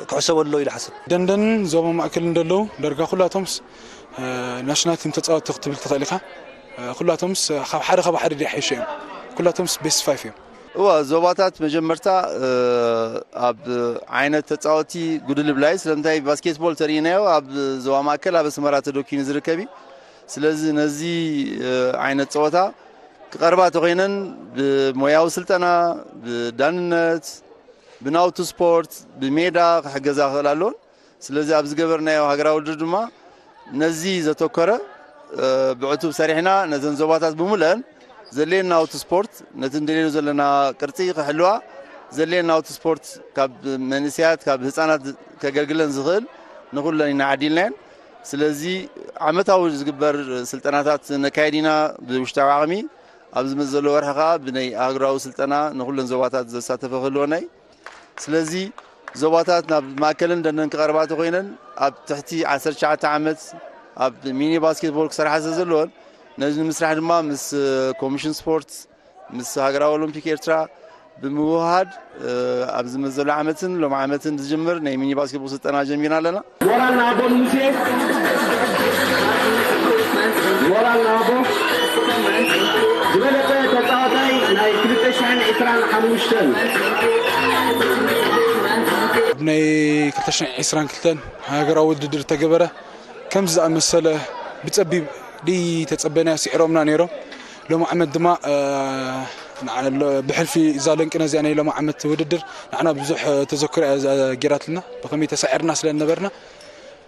ክሕሰበሉ ኢለ ሓስብ። ደንደንን ዞባ ማእከልን ዘለዉ ደርጋ ኩላቶምስ፣ እ፣ ናሽናል ቲም ተጻወትቲ ክትብል ትኽእል ኢኻ። እ፣ ኩላቶምስ ካብ ሓደ ካብ ሓደ ይሓይሹ እዮም። ኩላቶምስ ቤስት ፋይፍ እዮም። እዋ፣ ዞባታት መጀመርታ፣ እ፣ ኣብ ዓይነት ተጻወቲ ጉድል ብላይ፣ ስለምንታይ ባስኬትቦል ተርእይናዮ ኣብ ዞባ ማእከል ኣብ ኣስመራ ተደኪኑ ዝርከብ እዩ። ስለዚ ነዚ፣ እ፣ ዓይነት ጸወታ ክቐርባ ተኾይነን ብሞያዊ ስልጠና፣ ብዳንነት፣ ብናውቲ ስፖርት፣ ብሜዳ ክሕገዛ ክኽእል ኣለዎን። ስለዚ ኣብ ዝገበርናዮ ሃገራዊ ውድድር ድማ ነዚ ዘተኮረ፣ እ፣ ብዕቱብ ሰሪሕና ነዘን ዞባታት ብምልአን ዘድልየን ናውቲ ስፖርት ነቲ እንደልዮ ዘለና ቅርጺ ክሕልዋ ዘድልየን ናውቲ ስፖርት ካብ መንእሰያት፣ ካብ ህጻናት ከገልግለን ዝኽእል ንኹለን ኢና ዓዲልናየን። ስለዚ ዓመታዊ ዝግበር ስልጠናታት ነካየድ ኢና ብውሽጣዊ ዓቕሚ። ኣብዚ መጽእ ዘሎ ወርሒ ከኣ ብናይ ኣህጉራዊ ስልጠና ንኹለን ዞባታት ዘሳተፈ ክህልወና እዩ። ስለዚ ዞባታት ናብ ማእከልን ደንደን ክቐርባ ተኾይነን ኣብ ትሕቲ ዓሰርተ ትሽዓተ ዓመት ኣብ ሚኒ ባስኬትቦል ክሰርሓ ስለ ዘለወን ነዚ ንምስራሕ ድማ ምስ ኮሚሽን ስፖርት ምስ ሃገራዊ ኦሎምፒክ ኤርትራ ብምውህሃድ፣ እ፣ ኣብዚ መጽእ ዘሎ ዓመትን ሎም ዓመትን ዝጅምር ናይ ሚኒ ባስኬትቦል ስልጠና ጀሚርና ኣለና። ሞራል ንኣቦ ንሙሴ፣ ሞራል ንኣቦ። ዝበለጸ ተጻዋታይ ናይ ክልተ ሽሕን ዕስራን ሓሙሽተን። ኣብ ናይ ክልተ ሽሕን ዕስራን ክልተን ሃገራዊ ውድድር ተገበረ። ከምዚ ዝኣመሰለ ብጸቢብ ደይተጸበናዮ ስዒሮምና ነይሮም። ሎም ዓመት ድማ፣ እ፣ ንዓ-፣ ሎ-፣ ብሕልፊ እዛ ለንቅነ እዚኣ ናይ ሎም ዓመት ውድድር ንዓና ብዙሕ ተዘክሮ እያ ዘ-፣ ጌራትልና። ብኸመይ ተሳዒርና ስለ ነበርና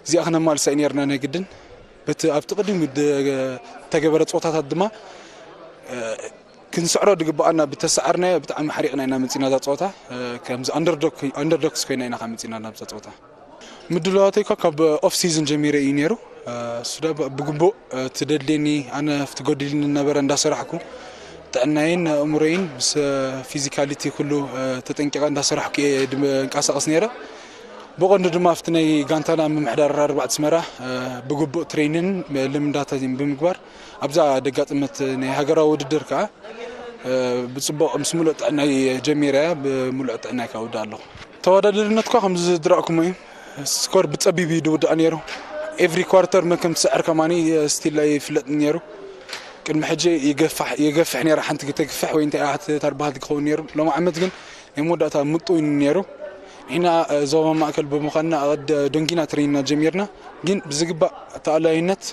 እዚኣ ክነማልሳ እዩ ነይርና ናይ ግድን። በቲ ኣብቲ ቅድሚ ድ-፣ ተገበረ ጸወታታት ድማ፣ እ፣ ክንስዕሮ ዝግብኣና ብተሳዓርናዮ ብጣዕሚ ሓሪቕና ኢና መጺና እዛ ጸወታ። እ፣ ከምዚ ኣንደርዶግ፣ ኣንደርዶግስ ኮይና ኢና ከ መጺና ናብዛ ጸወታ። ምድላዋተይ እኳ ካብ ኦፍ ሲዝን ጀሚረ እዩ ነይሩ። እ፣ እሱ ዳ ብ-፣ ብግቡእ፣ እ፣ ትደልየኒ፣ ኣነ ኣብቲ ጎዲልኒ ነበረ እንዳሰራሕኩ፣ ጥዕናይን ኣእምሮይን ምስ፣ እ፣ ፊዚካሊቲ ኩሉ፣ እ፣ ተጠንቂቐ እንዳሰራሕኩ እየ ድንቀሳቐስ ነይረ። ብቐንዱ ድማ ኣብቲ ናይ ጋንታና ምምሕዳር ኣርባዕተ ኣስመራ፣ እ፣ ብግቡእ ትሬንን ልምዳታትን ብምግባር ኣብዛ ደጋጥመት ናይ ሃገራዊ ውድድር ከኣ፣ እ፣ ብጽቡቕ ምስ ምሉእ ጥዕናይ ጀሚረ እያ፣ ብምሉእ ጥዕናይ ከኣ እውድኣ ኣለኹ። ተወዳዳሪነት እኳ ከምዚ ዝድረእኩሞ እዩ። ስኮር ብጸቢብ እዩ ዝውዳእ ነይሩ። ኤቭሪ ኳርተር መን ከም ትስዕር ከማኒ፣ እ፣ ስቲል ኣይፍለጥን ነይሩ። ቅድሚ ሕጂ ይገፋሕ፣ ይገፍሕ ነይረ፣ ሓንቲ ተግፍሕ ወይ እንታይ እያ ትበሃል ትኸውን ነይሩ። ሎም ዓመት ግን ናይ መወዳእታ ምጡው እዩ ነይሩ። ንሕና፣ እ፣ ዞባ ማእከል ብምዃንና ኣቐድ-፣ ደንጊና ትሬኒንና ጀሚርና፣ ግን ብዝግባእ ተኣላይነት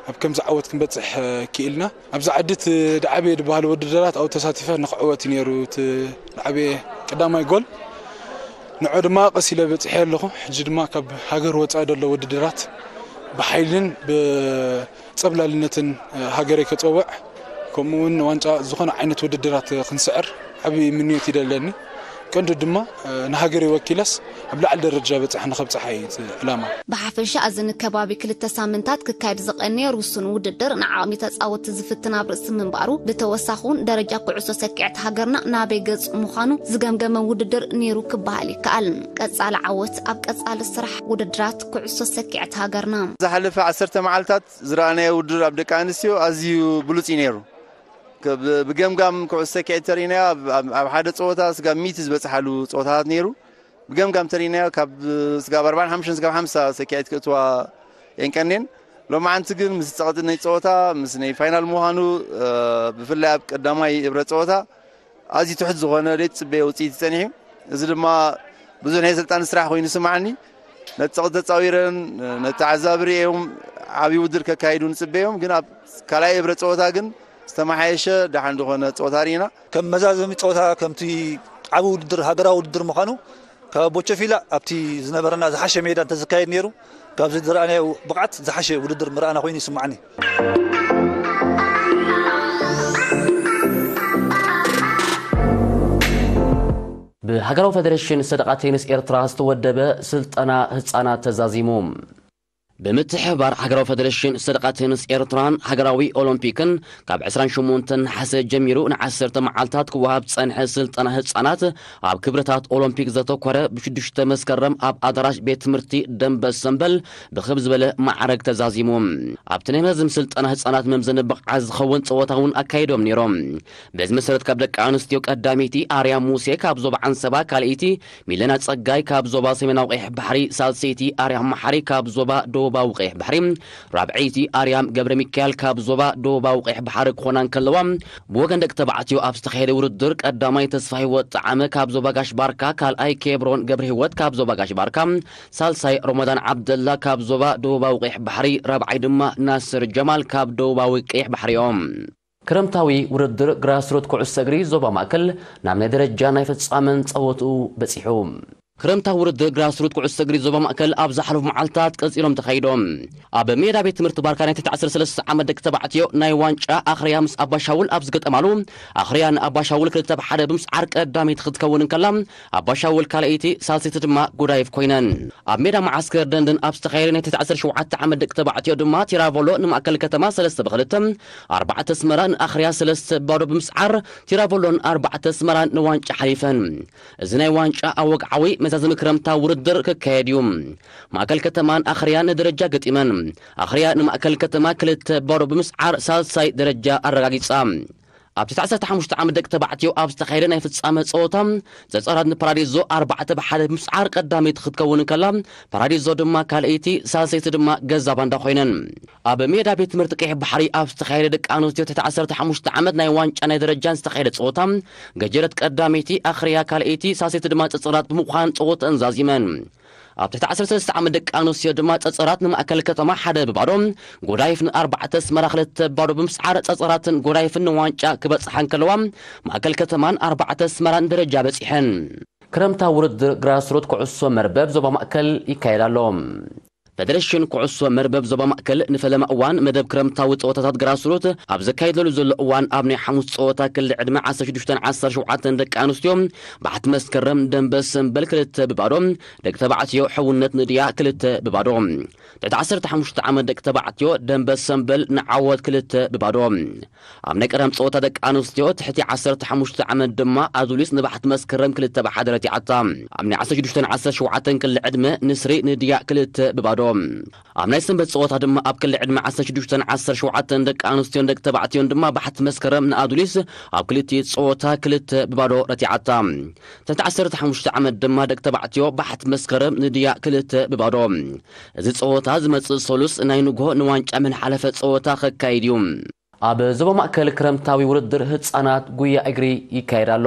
ኣብ ከምዚ ዓወት ክንበጽሕ፣ እ፣ ክኢልና። ኣብዚ ዓዲ እቲ ዝዓበየ ዝበሃል ውድድራት ኣብኡ ተሳቲፈ ንኽዕወት እዩ ነይሩ እቲ ዝዓበየ ቀዳማይ ጎል። ንዑ ድማ ቀስ ኢለ በጺሐ ኣለኹ። ሕጂ ድማ ካብ ሃገር ወጻኢ ዘሎ ውድድራት ብሓይልን ብጸብላልነትን፣ እ፣ ሃገረይ ከጸውዕ፣ ከምኡ እውን ዋንጫ ዝኾነ ዓይነት ውድድራት ክንስዕር ዓቢ ምንዮት እዩ ዘለኒ። ቀንዱ ድማ ንሃገር ወኪለስ ኣብ ላዕሊ ደረጃ በፅሐ ንኸብፅሓ እዩ እቲ ዕላማ። ብሓፈሻ እዚ ንከባቢ ክልተ ሳምንታት ክካየድ ዝቐነየ ርሱን ውድድር ንዓቕሚ ተፃወቲ ዝፍትን ኣብ ርእሲ ምንባሩ፣ ብተወሳኺ እውን ደረጃ ኩዕሶ ሰኪዐት ሃገርና ናበይ ገፁ ምዃኑ ዝገምገመ ውድድር ነይሩ ክበሃል ይከኣል። ቀፃሊ ዓወት ኣብ ቀፃሊ ስራሕ ውድድራት ኩዕሶ ሰኪዐት ሃገርና። ዝሓለፈ ዓሰርተ መዓልታት ዝረኣናዮ ውድድር ኣብ ደቂ ኣንስትዮ ኣዝዩ ብሉፅ እዩ ነይሩ። ብገምጋም ኩዕሶ ሰኪዐት ተሪእናዮ ኣብ ሓደ ፀወታ ስጋብ ሚእቲ ዝበፅሓሉ ፀወታታት ነይሩ። ብገምጋም ተሪእናዮ ካብ ስጋብ ኣርባዓን ሓሙሽተን ስጋብ ሓምሳ ሰኪዐት ክእትዋ የንቀኔን። ሎማዓንቲ ግን ምስ ፀቕጢ ናይ ፀወታ ምስ ናይ ፋይናል ምዃኑ ብፍላይ ኣብ ቀዳማይ እብረ ፀወታ ኣዝዩ ትሑት ዝኾነ ዘይትፅበዮ ውፅኢት እዩ ፀኒሑ። እዚ ድማ ብዙሕ ናይ ኣሰልጣኒ ስራሕ ኮይኑ ይስማዓኒ። ነቲ ፀቕጢ ተፃዊረን ነቲ ዓዛቢ ርእዮም ዓብዪ ውድድር ከካይዱ ንፅበዮም፣ ግን ኣብ ካልኣይ እብረ ፀወታ ግን ዝተመሓየሸ ደሓን ዝኾነ ፀወታ ርኢና። ከም መዛዘሚ ፀወታ ከምቲ ዓቢ ውድድር ሃገራዊ ውድድር ምዃኑ ካብ ቦቸፊላ ኣብቲ ዝነበረና ዝሓሸ ሜዳ እንተዝካየድ ነይሩ ካብዚ ዝረኣናዮ ብቕዓት ዝሓሸ ውድድር ምረኣና ኮይኑ ይስማዓኒ። ብሃገራዊ ፈደሬሽን ሰደቓ ቴኒስ ኤርትራ ዝተወደበ ስልጠና ህጻናት ተዛዚሙ። ብምትሕብባር ሃገራዊ ፈደሬሽን ሰደቓ ቴኒስ ኤርትራን ሃገራዊ ኦሎምፒክን ካብ ዕስራን ሸሞንተን ነሓሰ ጀሚሩ ንዓሰርተ መዓልታት ክወሃብ ዝጸንሐ ስልጠና ህጻናት ኣብ ክብርታት ኦሎምፒክ ዘተኮረ ብሽዱሽተ መስከረም ኣብ ኣዳራሽ ቤት ትምህርቲ ደንበ ሰምበል ብኽብ ዝበለ ማዕረግ ተዛዚሙ። ኣብቲ ናይ መዝም ስልጠና ህጻናት መምዘኒ ብቕዓት ዝኸውን ጸወታ እውን ኣካይዶም ነይሮም። በዚ መሰረት ካብ ደቂ ኣንስትዮ ቀዳመይቲ ኣርያም ሙሴ ካብ ዞባ ዓንሰባ፣ ካልኣይቲ ሚለና ጸጋይ ካብ ዞባ ሰሜናዊ ቀይሕ ባሕሪ፣ ሳልሰይቲ ኣርያም መሓሪ ካብ ዞባ ደቡባዊ ቀይሕ ባሕሪ፣ ራብዐይቲ ኣርያም ገብረ ሚካኤል ካብ ዞባ ደቡባዊ ቀይሕ ባሕሪ ክኾና እንከለዋ፣ ብወገን ደቂ ተባዕትዮ ኣብ ዝተኻየደ ውድድር ቀዳማይ ተስፋ ህይወት ጠዓመ ካብ ዞባ ጋሽ ባርካ፣ ካልኣይ ኬብሮን ገብረ ህይወት ካብ ዞባ ጋሽ ባርካ፣ ሳልሳይ ሮመዳን ዓብደላ ካብ ዞባ ደቡባዊ ቀይሕ ባሕሪ፣ ራብዓይ ድማ ናስር ጀማል ካብ ደቡባዊ ቀይሕ ባሕሪ እዮም። ክረምታዊ ውድድር ግራስሩት ኩዕሶ እግሪ ዞባ ማእከል ናብ ናይ ደረጃ ናይ ፍጻመን ጸወትኡ በጺሑ። ክረምታዊ ውድድር ግራስሩት ኩዕሶ እግሪ ዞባ ማእከል ኣብ ዝሓለፉ መዓልታት ቀጺሎም ተኻይዶም። ኣብ ሜዳ ቤት ትምህርቲ ባርካ ናይ ትሕቲ ዓሰርተ ሰለስተ ዓመት ደቂ ተባዕትዮ ናይ ዋንጫ ኣኽርያ ምስ ኣባሻውል ኣብ ዝገጠማሉ፣ ኣኽርያ ንኣባሻውል ክልተ ብ ሓደ ብምስዓር ቀዳመይቲ ክትከውን እንከላ፣ ኣባሻውል ካልኣይቲ፣ ሳልሰይቲ ድማ ጎዳይፍ ኮይነን። ኣብ ሜዳ መዓስከር ደንደን ኣብ ዝተኻየደ ናይ ትሕቲ ዓሰርተ ሸውዓተ ዓመት ደቂ ተባዕትዮ ድማ ቲራቮሎ ንማእከል ከተማ ሰለስተ ብ ክልተ፣ ኣርባዕተ ኣስመራ ንኣኽርያ ሰለስተ ብ ባዶ ብምስዓር ቲራቮሎን ኣርባዕተ ኣስመራን ንዋንጫ ሓሊፈን። እዚ ናይ ዋንጫ ኣብ ወግዓዊ መዛዘሚ ክረምታዊ ውድድር ክካየድ እዩ። ማእከል ከተማን ኣኽርያን ንደረጃ ገጢመን። ኣኽርያ ንማእከል ከተማ ክልተ ብ ባዶ ብምስዓር ሳልሳይ ደረጃ ኣረጋጊጻ። ኣብ ትሕቲ ዓሰርተ ሓሙሽተ ዓመት ደቂ ተባዕትዮ ኣብ ዝተኻየደ ናይ ፍጻመ ጸወታ፣ ጸጸራት ንፓራዲዞ ኣርባዕተ ብ ሓደ ብምስዓር ቀዳመይቲ ክትከውን እንከላ፣ ፓራዲዞ ድማ ካልኣይቲ፣ ሳልሰይቲ ድማ ገዛ ባንዳ ኮይነን። ኣብ ሜዳ ቤት ትምህርቲ ቀይሕ ባሕሪ ኣብ ዝተኻየደ ደቂ ኣንስትዮ ትሕቲ ዓሰርተ ሓሙሽተ ዓመት ናይ ዋንጫ ናይ ደረጃን ዝተኻየደ ጸወታ፣ ገጀረት ቀዳመይቲ፣ ኣኽርያ ካልኣይቲ፣ ሳልሰይቲ ድማ ጸጸራት ብምዃን ጸወተአን ዛዚመን። ኣብ ትሕቲ ዓሰርተ ሰለስተ ዓመት ደቂ ኣንስትዮ ድማ ጸጸራት ንማእከል ከተማ ሓደ ብ ባዶ፣ ጎዳይፍ ንኣርባዕተ ኣስመራ ክልተ ብ ባዶ ብምስዓር ጸጸራትን ጎዳይፍን ንዋንጫ ክበጽሓ እንከለዋ፣ ማእከል ከተማን ኣርባዕተ ኣስመራን ደረጃ በጺሐን። ክረምታዊ ውድድር ግራስሩት ኩዕሶ መርበብ ዞባ ማእከል ይካየድ ኣሎ። ፈደሬሽን ኩዕሶ መርበብ ዞባ ማእከል ንፈለማ እዋን መደብ ክረምታዊ ጸወታታት ግራስሩት ኣብ ዘካየደሉ ዘሎ እዋን ኣብ ናይ ሓሙስ ጸወታ ክሊ ዕድመ ዓሰርተ ሽዱሽተን ዓሰርተ ሸውዓተን ደቂ ኣንስትዮ ባሕቲ መስከረም ደንበ ሰምበል ክልተ ብ ባዶ፣ ደቂ ተባዕትዮ ሕውነት ንድያ ክልተ ብ ባዶ። ትሕቲ ዓሰርተ ሓሙሽተ ዓመት ደቂ ተባዕትዮ ደንበ ሰምበል ንዓወት ክልተ ብ ባዶ። ኣብ ናይ ቀዳም ጸወታ ደቂ ኣንስትዮ ትሕቲ ዓሰርተ ሓሙሽተ ዓመት ድማ ኣዱሊስ ንባሕቲ መስከረም ክልተ ብ ሓደ ረቲዓታ። ኣብ ናይ ዓሰርተ ሽዱሽተን ዓሰርተ ሸውዓተን ክሊ ዕድመ ንስሪ ንድያ ክልተ ብ ባዶ። ኣብ ናይ ሰንበት ጸወታ ድማ ኣብ ክሊ ዕድመ ዓሰርተ ሽዱሽተን ዓሰርተ ሸውዓተን ደቂ ኣንስትዮን ደቂ ተባዕትዮን ድማ ባሕቲ መስከረም ንኣዱሊስ ኣብ ክልቲኡ ጸወታ ክልተ ብ ባዶ ረቲዓታ። ትሕቲ ዓሰርተ ሓሙሽተ ዓመት ድማ ደቂ ተባዕትዮ ባሕቲ መስከረም ንድያ ክልተ ብ ባዶ። እዚ ጸወታ ዝመጽእ ሰሉስ ናይ ንግሆ ንዋንጫ መን ሓለፈ ጸወታ ከካይድ እዩ። ኣብ ዞባ ማእከል ክረምታዊ ውድድር ህጻናት ጉያ እግሪ ይካየድ ኣሎ።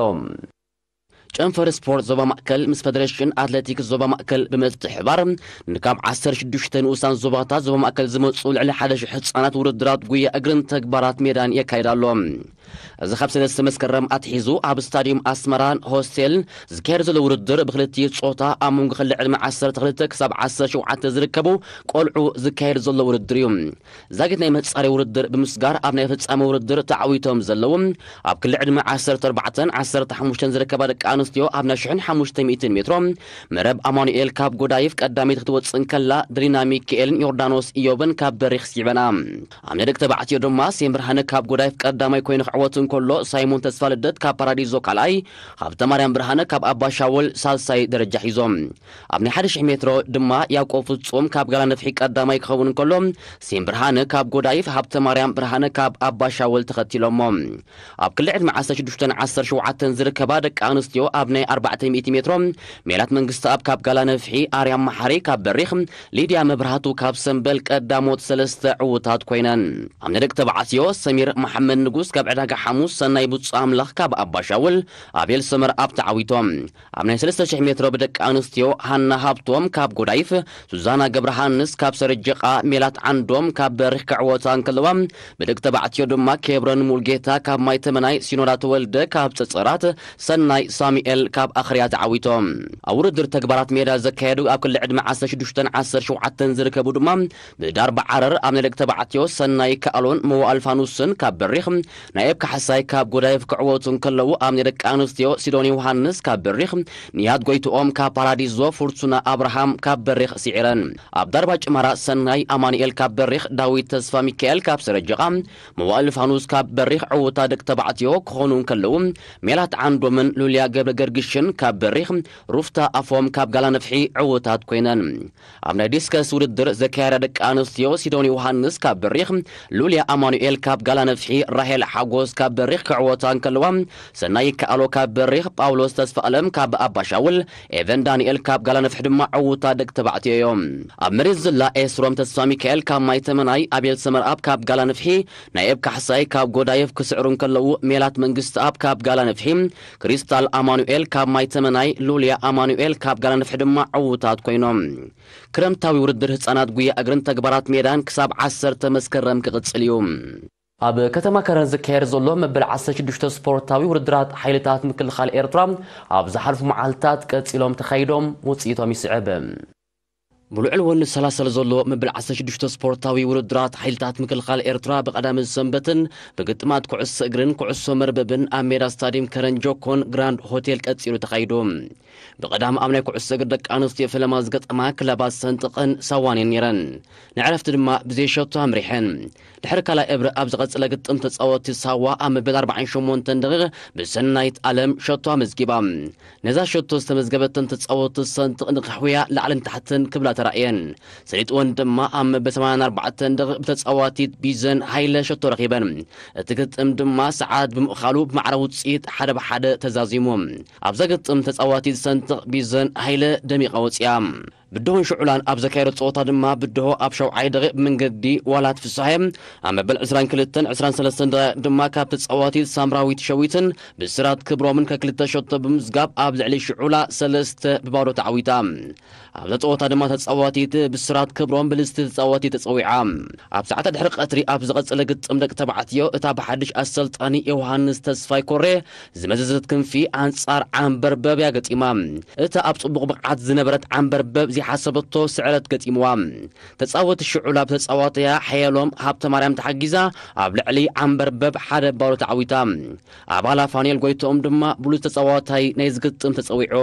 ጨንፈር ስፖርት ዞባ ማእከል ምስ ፈደሬሽን ኣትሌቲክስ ዞባ ማእከል ብምትሕብባር ንካብ ዓሰርተ ሽዱሽተ ንኡሳን ዞባታት ዞባ ማእከል ዝመጹ ልዕሊ ሓደ ሽሕ ህጻናት ውድድራት ጉያ እግርን ተግባራት ሜዳን የካይድ ኣሎ። እዚ ካብ ሰለስተ መስከረም ኣትሒዙ ኣብ ስታዲየም ኣስመራን ሆስቴልን ዝካየድ ዘሎ ውድድር ብክልቲኡ ጾታ ኣብ መንጎ ክሊ ዕድመ ዓሰርተ ክልተ ክሳብ ዓሰርተ ሸውዓተ ዝርከቡ ቆልዑ ዝካየድ ዘሎ ውድድር እዩ። ዛጊት ናይ መጻረይ ውድድር ብምስጋር ኣብ ናይ ፍጻመ ውድድር ተዓዊቶም ዘለዉ ኣብ ክሊ ዕድመ ዓሰርተ ኣርባዕተን ዓሰርተ ሓሙሽተን ዝርከባ ደቂ ኣንስትዮ ኣብ ናይ ሽሕን ሓሙሽተ ሚእትን ሜትሮ መረብ ኣማኑኤል ካብ ጎዳይፍ ቀዳመይቲ ክትወጽእ እንከላ፣ ድሪና ሚካኤልን ዮርዳኖስ ኢዮብን ካብ በሪኽ ስዒበንኣ። ኣብ ናይ ደቂ ተባዕትዮ ድማ ሴም ብርሃነ ካብ ጎዳይፍ ቀዳማይ ኮይኑ ክዕወት እንከሎ፣ ሳይሞን ተስፋልደት ካብ ፓራዲዞ ካልኣይ፣ ሃብተማርያም ብርሃነ ካብ ኣባሻውል ሳልሳይ ደረጃ ሒዞም። ኣብ ናይ ሓደ ሽሕ ሜትሮ ድማ ያዕቆብ ፍጹም ካብ ጋላ ነፍሒ ቀዳማይ ክኸውን እንከሎ፣ ሴም ብርሃነ ካብ ጎዳይፍ፣ ሃብተማርያም ብርሃነ ካብ ኣባሻውል ተኸቲሎሞ። ኣብ ክሊ ዕድመ ዓሰርተ ሽዱሽተን ዓሰርተ ሸውዓተን ዝርከባ ደቂ ኣንስትዮ ኣብ ናይ ኣርባዕተ ሚእቲ ሜትሮ ሜላት መንግስተኣብ ካብ ጋላ ነፍሒ፣ ኣርያም መሓሪ ካብ በሪኽ፣ ሊድያ መብራህቱ ካብ ሰምበል ቀዳሞት ሰለስተ ዕዉታት ኮይነን። ኣብ ናይ ደቂ ተባዕትዮ ሰሚር መሓመድ ንጉስ ካብ ዕዳጋ ሓሙስ፣ ሰናይ ብጹእ ኣምላኽ ካብ ኣባሻውል፣ ኣቤል ሰመር ኣብ ተዓዊቶም። ኣብ ናይ ሰለስተ ሽሕ ሜትሮ ብደቂ ኣንስትዮ ሃና ሃብቶም ካብ ጎዳይፍ፣ ሱዛና ገብረሃንስ ካብ ሰረጀቓ፣ ሜላት ዓንዶም ካብ በሪኽ ክዕወታ እንከለዋ፣ ብደቂ ተባዕትዮ ድማ ኬብሮን ሙልጌታ ካብ ማይ ተመናይ፣ ሲኖዳ ተወልደ ካብ ጸጸራት፣ ሰናይ ሳሙኤል ካብ ኣኽርያ ተዓዊቶም። ኣብ ውድድር ተግባራት ሜዳ ዘካየዱ ኣብ ክሊ ዕድመ ዓሰርተ ሽዱሽተን ዓሰርተ ሸውዓተን ዝርከቡ ድማ ብዳርባ ዓረር ኣብ ናይ ደቂ ተባዕትዮ ሰናይ ከኣሎን መዋእል ፋኑስን ካብ በሪኽ፣ ናኤብ ካሕሳይ ካብ ጎዳይፍ ክዕወቱ እንከለዉ፣ ኣብ ናይ ደቂ ኣንስትዮ ሲዶን ዮሃንስ ካብ በሪኽ፣ ንያት ጎይትኦም ካብ ፓራዲዞ፣ ፍርቱና ኣብርሃም ካብ በሪኽ ስዒረን። ኣብ ዳርባ ጭማራ ሰናይ ኣማኑኤል ካብ በሪኽ፣ ዳዊት ተስፋ ሚካኤል ካብ ሰረጀቓ፣ መዋእል ፋኑስ ካብ በሪኽ ዕዉታ ደቂ ተባዕትዮ ክኾኑ እንከለዉ፣ ሜላት ዓንዶምን ሉልያ ገብረ ገርግሽን ካብ በሪኽ፣ ሩፍታ ኣፎም ካብ ጋላ ነፍሒ ዕዉታት ኮይነን። ኣብ ናይ ዲስከስ ውድድር ዘካየዳ ደቂ ኣንስትዮ ሲዶን ዮሃንስ ካብ በሪኽ፣ ሉልያ ኣማኑኤል ካብ ጋላ ነፍሒ፣ ራሄል ሓጎስ ካብ በሪኽ ክዕወታ እንከለዋ፣ ሰናይ ይከኣሎ ካብ በሪኽ፣ ጳውሎስ ተስፋኣለም ካብ ኣባሻውል፣ ኤቨን ዳንኤል ካብ ጋላ ነፍሒ ድማ ዕዉታት ደቂ ተባዕትዮ እዮም። ኣብ መሬት ዝላ ኤስሮም ተስፋ ሚካኤል ካብ ማይ ተመናይ፣ ኣቤል ሰመርኣብ ካብ ጋላ ነፍሒ፣ ናኤብ ካሕሳይ ካብ ጎዳይፍ ክስዕሩ እንከለዉ፣ ሜላት መንግስተኣብ ካብ ጋላ ነፍሒ፣ ክሪስታል ኣማኑኤል ካብ ማይ ተመናይ፣ ሉልያ ኣማኑኤል ካብ ጋላ ነፍሒ ድማ ዕዉታት ኮይኖም። ክረምታዊ ውድድር ህጻናት ጉያ እግርን ተግባራት ሜዳን ክሳብ ዓሰርተ መስከረም ክቕጽል እዩ። ኣብ ከተማ ከረን ዝካየድ ዘሎ መበል ዓሰርተ ሽዱሽተ ስፖርታዊ ውድድራት ሓይልታት ምክልኻል ኤርትራ ኣብ ዝሓልፉ መዓልታት ቀጺሎም ተኻይዶም ውጽኢቶም ይስዕብ። ብልዑል ወኒ ዝሰላሰል ዘሎ መበል ዓሰርተ ሽዱሽተ ስፖርታዊ ውድድራት ሓይልታት ምክልኻል ኤርትራ ብቐዳምን ሰንበትን ብግጥማት ኩዕሶ እግርን ኩዕሶ መርበብን ኣብ ሜዳ ስታዲየም ከረን ጆኮን ግራንድ ሆቴል ቀጺሉ ተኻይዱ። ብቐዳም ኣብ ናይ ኩዕሶ እግሪ ደቂ ኣንስትዮ ፈለማ ዝገጠማ ክለባት ሰንጥቕን ሳዋን እየን ነይረን። ንዕረፍቲ ድማ ብዘይ ሸቶ ኣምሪሐን። ድሕሪ ካልኣይ እብሪ ኣብ ዝቐጸለ ግጥም ተጻወትቲ ሳዋ ኣብ መበል ኣርባዓን ሸሞንተን ደቂቕ ብሰናይት ኣለም ሸቶ ኣመዝጊባ። ነዛ ሸቶ ዝተመዝገበተን ተጻወትቲ ሰንጥቕ ንኽሕውያ ላዕልን ታሕትን ክብላ ተራእየን። ሰሊጥወን ድማ ኣብ መበል ሰማንያን ኣርባዕተን ደቂቕ ብተጻዋቲት ቢዘን ሃይለ ሸቶ ረኺበን። እቲ ግጥም ድማ ሰዓት ብምእኻሉ ብማዕረ ውጽኢት ሓደ ብሓደ ተዛዚሙ። ኣብዛ ግጥም ተጻዋቲት ሰንጥቕ ቢዘን ሃይለ ደሚቓ ወጺኣ። ብድሆን ሽዑላን ኣብ ዘካየዶ ጸወታ ድማ ብድሆ ኣብ ሸውዓይ ደቂቕ ብመንገዲ ዋላት ፍስሃየ ኣብ መበል ዕስራን ክልተን ዕስራን ሰለስተን ደቂቕ ድማ ካብ ተጻዋቲት ሳምራዊት ሸዊትን ብስራት ክብሮምን ከክልተ ሸቶ ብምዝጋብ ኣብ ልዕሊ ሽዑላ ሰለስተ ብባዶ ተዓዊታ። ኣብዛ ጸወታ ድማ ተጻዋቲት ብስራት ክብሮም ብልስቲ ተጻዋቲት ተጸዊዓ። ኣብ ሰዓታት ድሕሪ ቀትሪ ኣብ ዝቐጸለ ግጥም ደቂ ተባዕትዮ እታ ብሓድሽ ኣሰልጣኒ ዮሃንስ ተስፋይ ኮሬ ዝመዘዘት ክንፊ ኣንጻር ዓንበርበብ እያ ገጢማ። እታ ኣብ ጽቡቕ ብቕዓት ዝነበረት ዓንበርበብ ዘይሓሰበቶ ስዕረት ገጢምዋ። ተጻወቲ ሽዑላ ብተጻዋትያ ሓየሎም ሃብተማርያም ተሓጊዛ ኣብ ልዕሊ ዓንበርበብ ሓደ ባዶ ተዓዊታ። ኣባላ ፋኑኤል ጎይትኦም ድማ ብሉጽ ተጻዋታይ ናይ ዝግጥም ተጸዊዑ።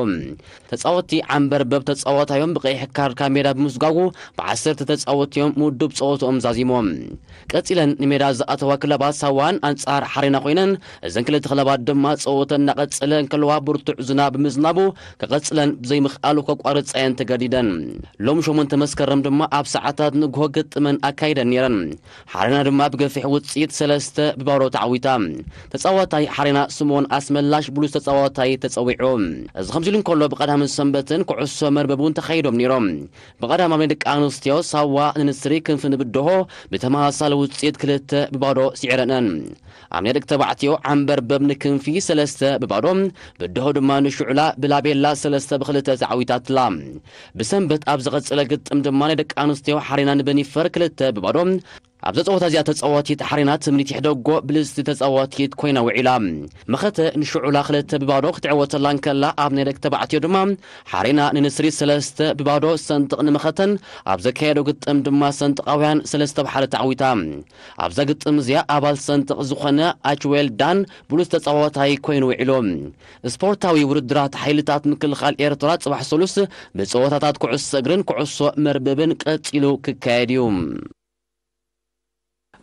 ተጻወቲ ዓንበርበብ ተጻዋታዮም ብቐይሕ ካርድ ካብ ሜዳ ብምስጓጉ ብዓሰርተ ተጻወትዮም ምውድብ ጸወትኦም ዛዚሞም። ቀጺለን ንሜዳ ዝኣተዋ ክለባት ሳዋን ኣንጻር ሓሬና ኮይነን፣ እዘን ክልተ ክለባት ድማ ጸወተን እናቐጸለ እንከለዋ ብርቱዕ ዝናብ ብምዝናቡ ክቐጽለን ብዘይምኽኣሉ ከቋርጻየን ተገዲደን። ሎም ሸሞንተ መስከረም ድማ ኣብ ሰዓታት ንግሆ ግጥመን ኣካይደን ነይረን። ሓሬና ድማ ብገፊሕ ውጽኢት ሰለስተ ብባዶ ተዓዊታ። ተጻዋታይ ሓሬና ስምኦን ኣስመላሽ ብሉጽ ተጻዋታይ ተጸዊዑ። እዚ ከምዚ ኢሉ እንከሎ ብቐዳምን ሰንበትን ኩዕሶ መርበብ እውን ተኻይዶም ነይሮም። ብቐዳም ኣብ ናይ ደቂ ኣንስትዮ ሳዋ ንንስሪ ክንፊ ንብድሆ ብተመሳሳሊ ውጽኢት ክልተ ብባዶ ስዒረነን። ኣብ ናይ ደቂ ተባዕትዮ ዓንበርበብ ንክንፊ ሰለስተ ብባዶ፣ ብድሆ ድማ ንሽዑላ ብላቤላ ሰለስተ ብክልተ ተዓዊታትላ። ብሰንበት ኣብ ዝቐጸለ ግጥም ድማ ናይ ደቂ ኣንስትዮ ሓሬና ንበኒፈር ክልተ ብባዶ፣ ኣብዛ ጸወታ እዚኣ ተጻዋቲት ሓሬና ትምኒት ይሕደጎ ብልጽቲ ተጻዋቲት ኮይና ውዒላ። መኸተ ንሽዑላ ክልተ ብባዶ ክትዕወተላ እንከላ፣ ኣብ ናይ ደቂ ተባዕትዮ ድማ ሓሬና ንንስሪ ሰለስተ ብባዶ፣ ሰንጥቕ ንመኸተን ኣብ ዘካየዶ ግጥም ድማ ሰንጥቓውያን ሰለስተ ብ ሓደ ተዓዊታ። ኣብዛ ግጥም እዚኣ ኣባል ሰንጥቕ ዝኾነ ኣችዌል ዳን ብሉጽ ተጻዋታይ ኮይኑ ውዒሉ። ስፖርታዊ ውድድራት ሓይልታት ምክልኻል ኤርትራ ጽባሕ ሰሉስ ብጸወታታት ኩዕሶ እግርን ኩዕሶ መርበብን ቀጺሉ ክካየድ እዩ።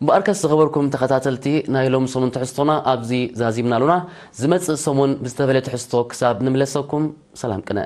እምበኣርከስ ዝኸበርኩም ተኸታተልቲ፣ ናይ ሎም ሰሙን ትሕዝቶና ኣብዚ ዛዚምና ኣሉና። ዝመጽእ ሰሙን ብዝተፈለየ ትሕዝቶ ክሳብ ንምለሰኩም፣ ሰላም ቅነ።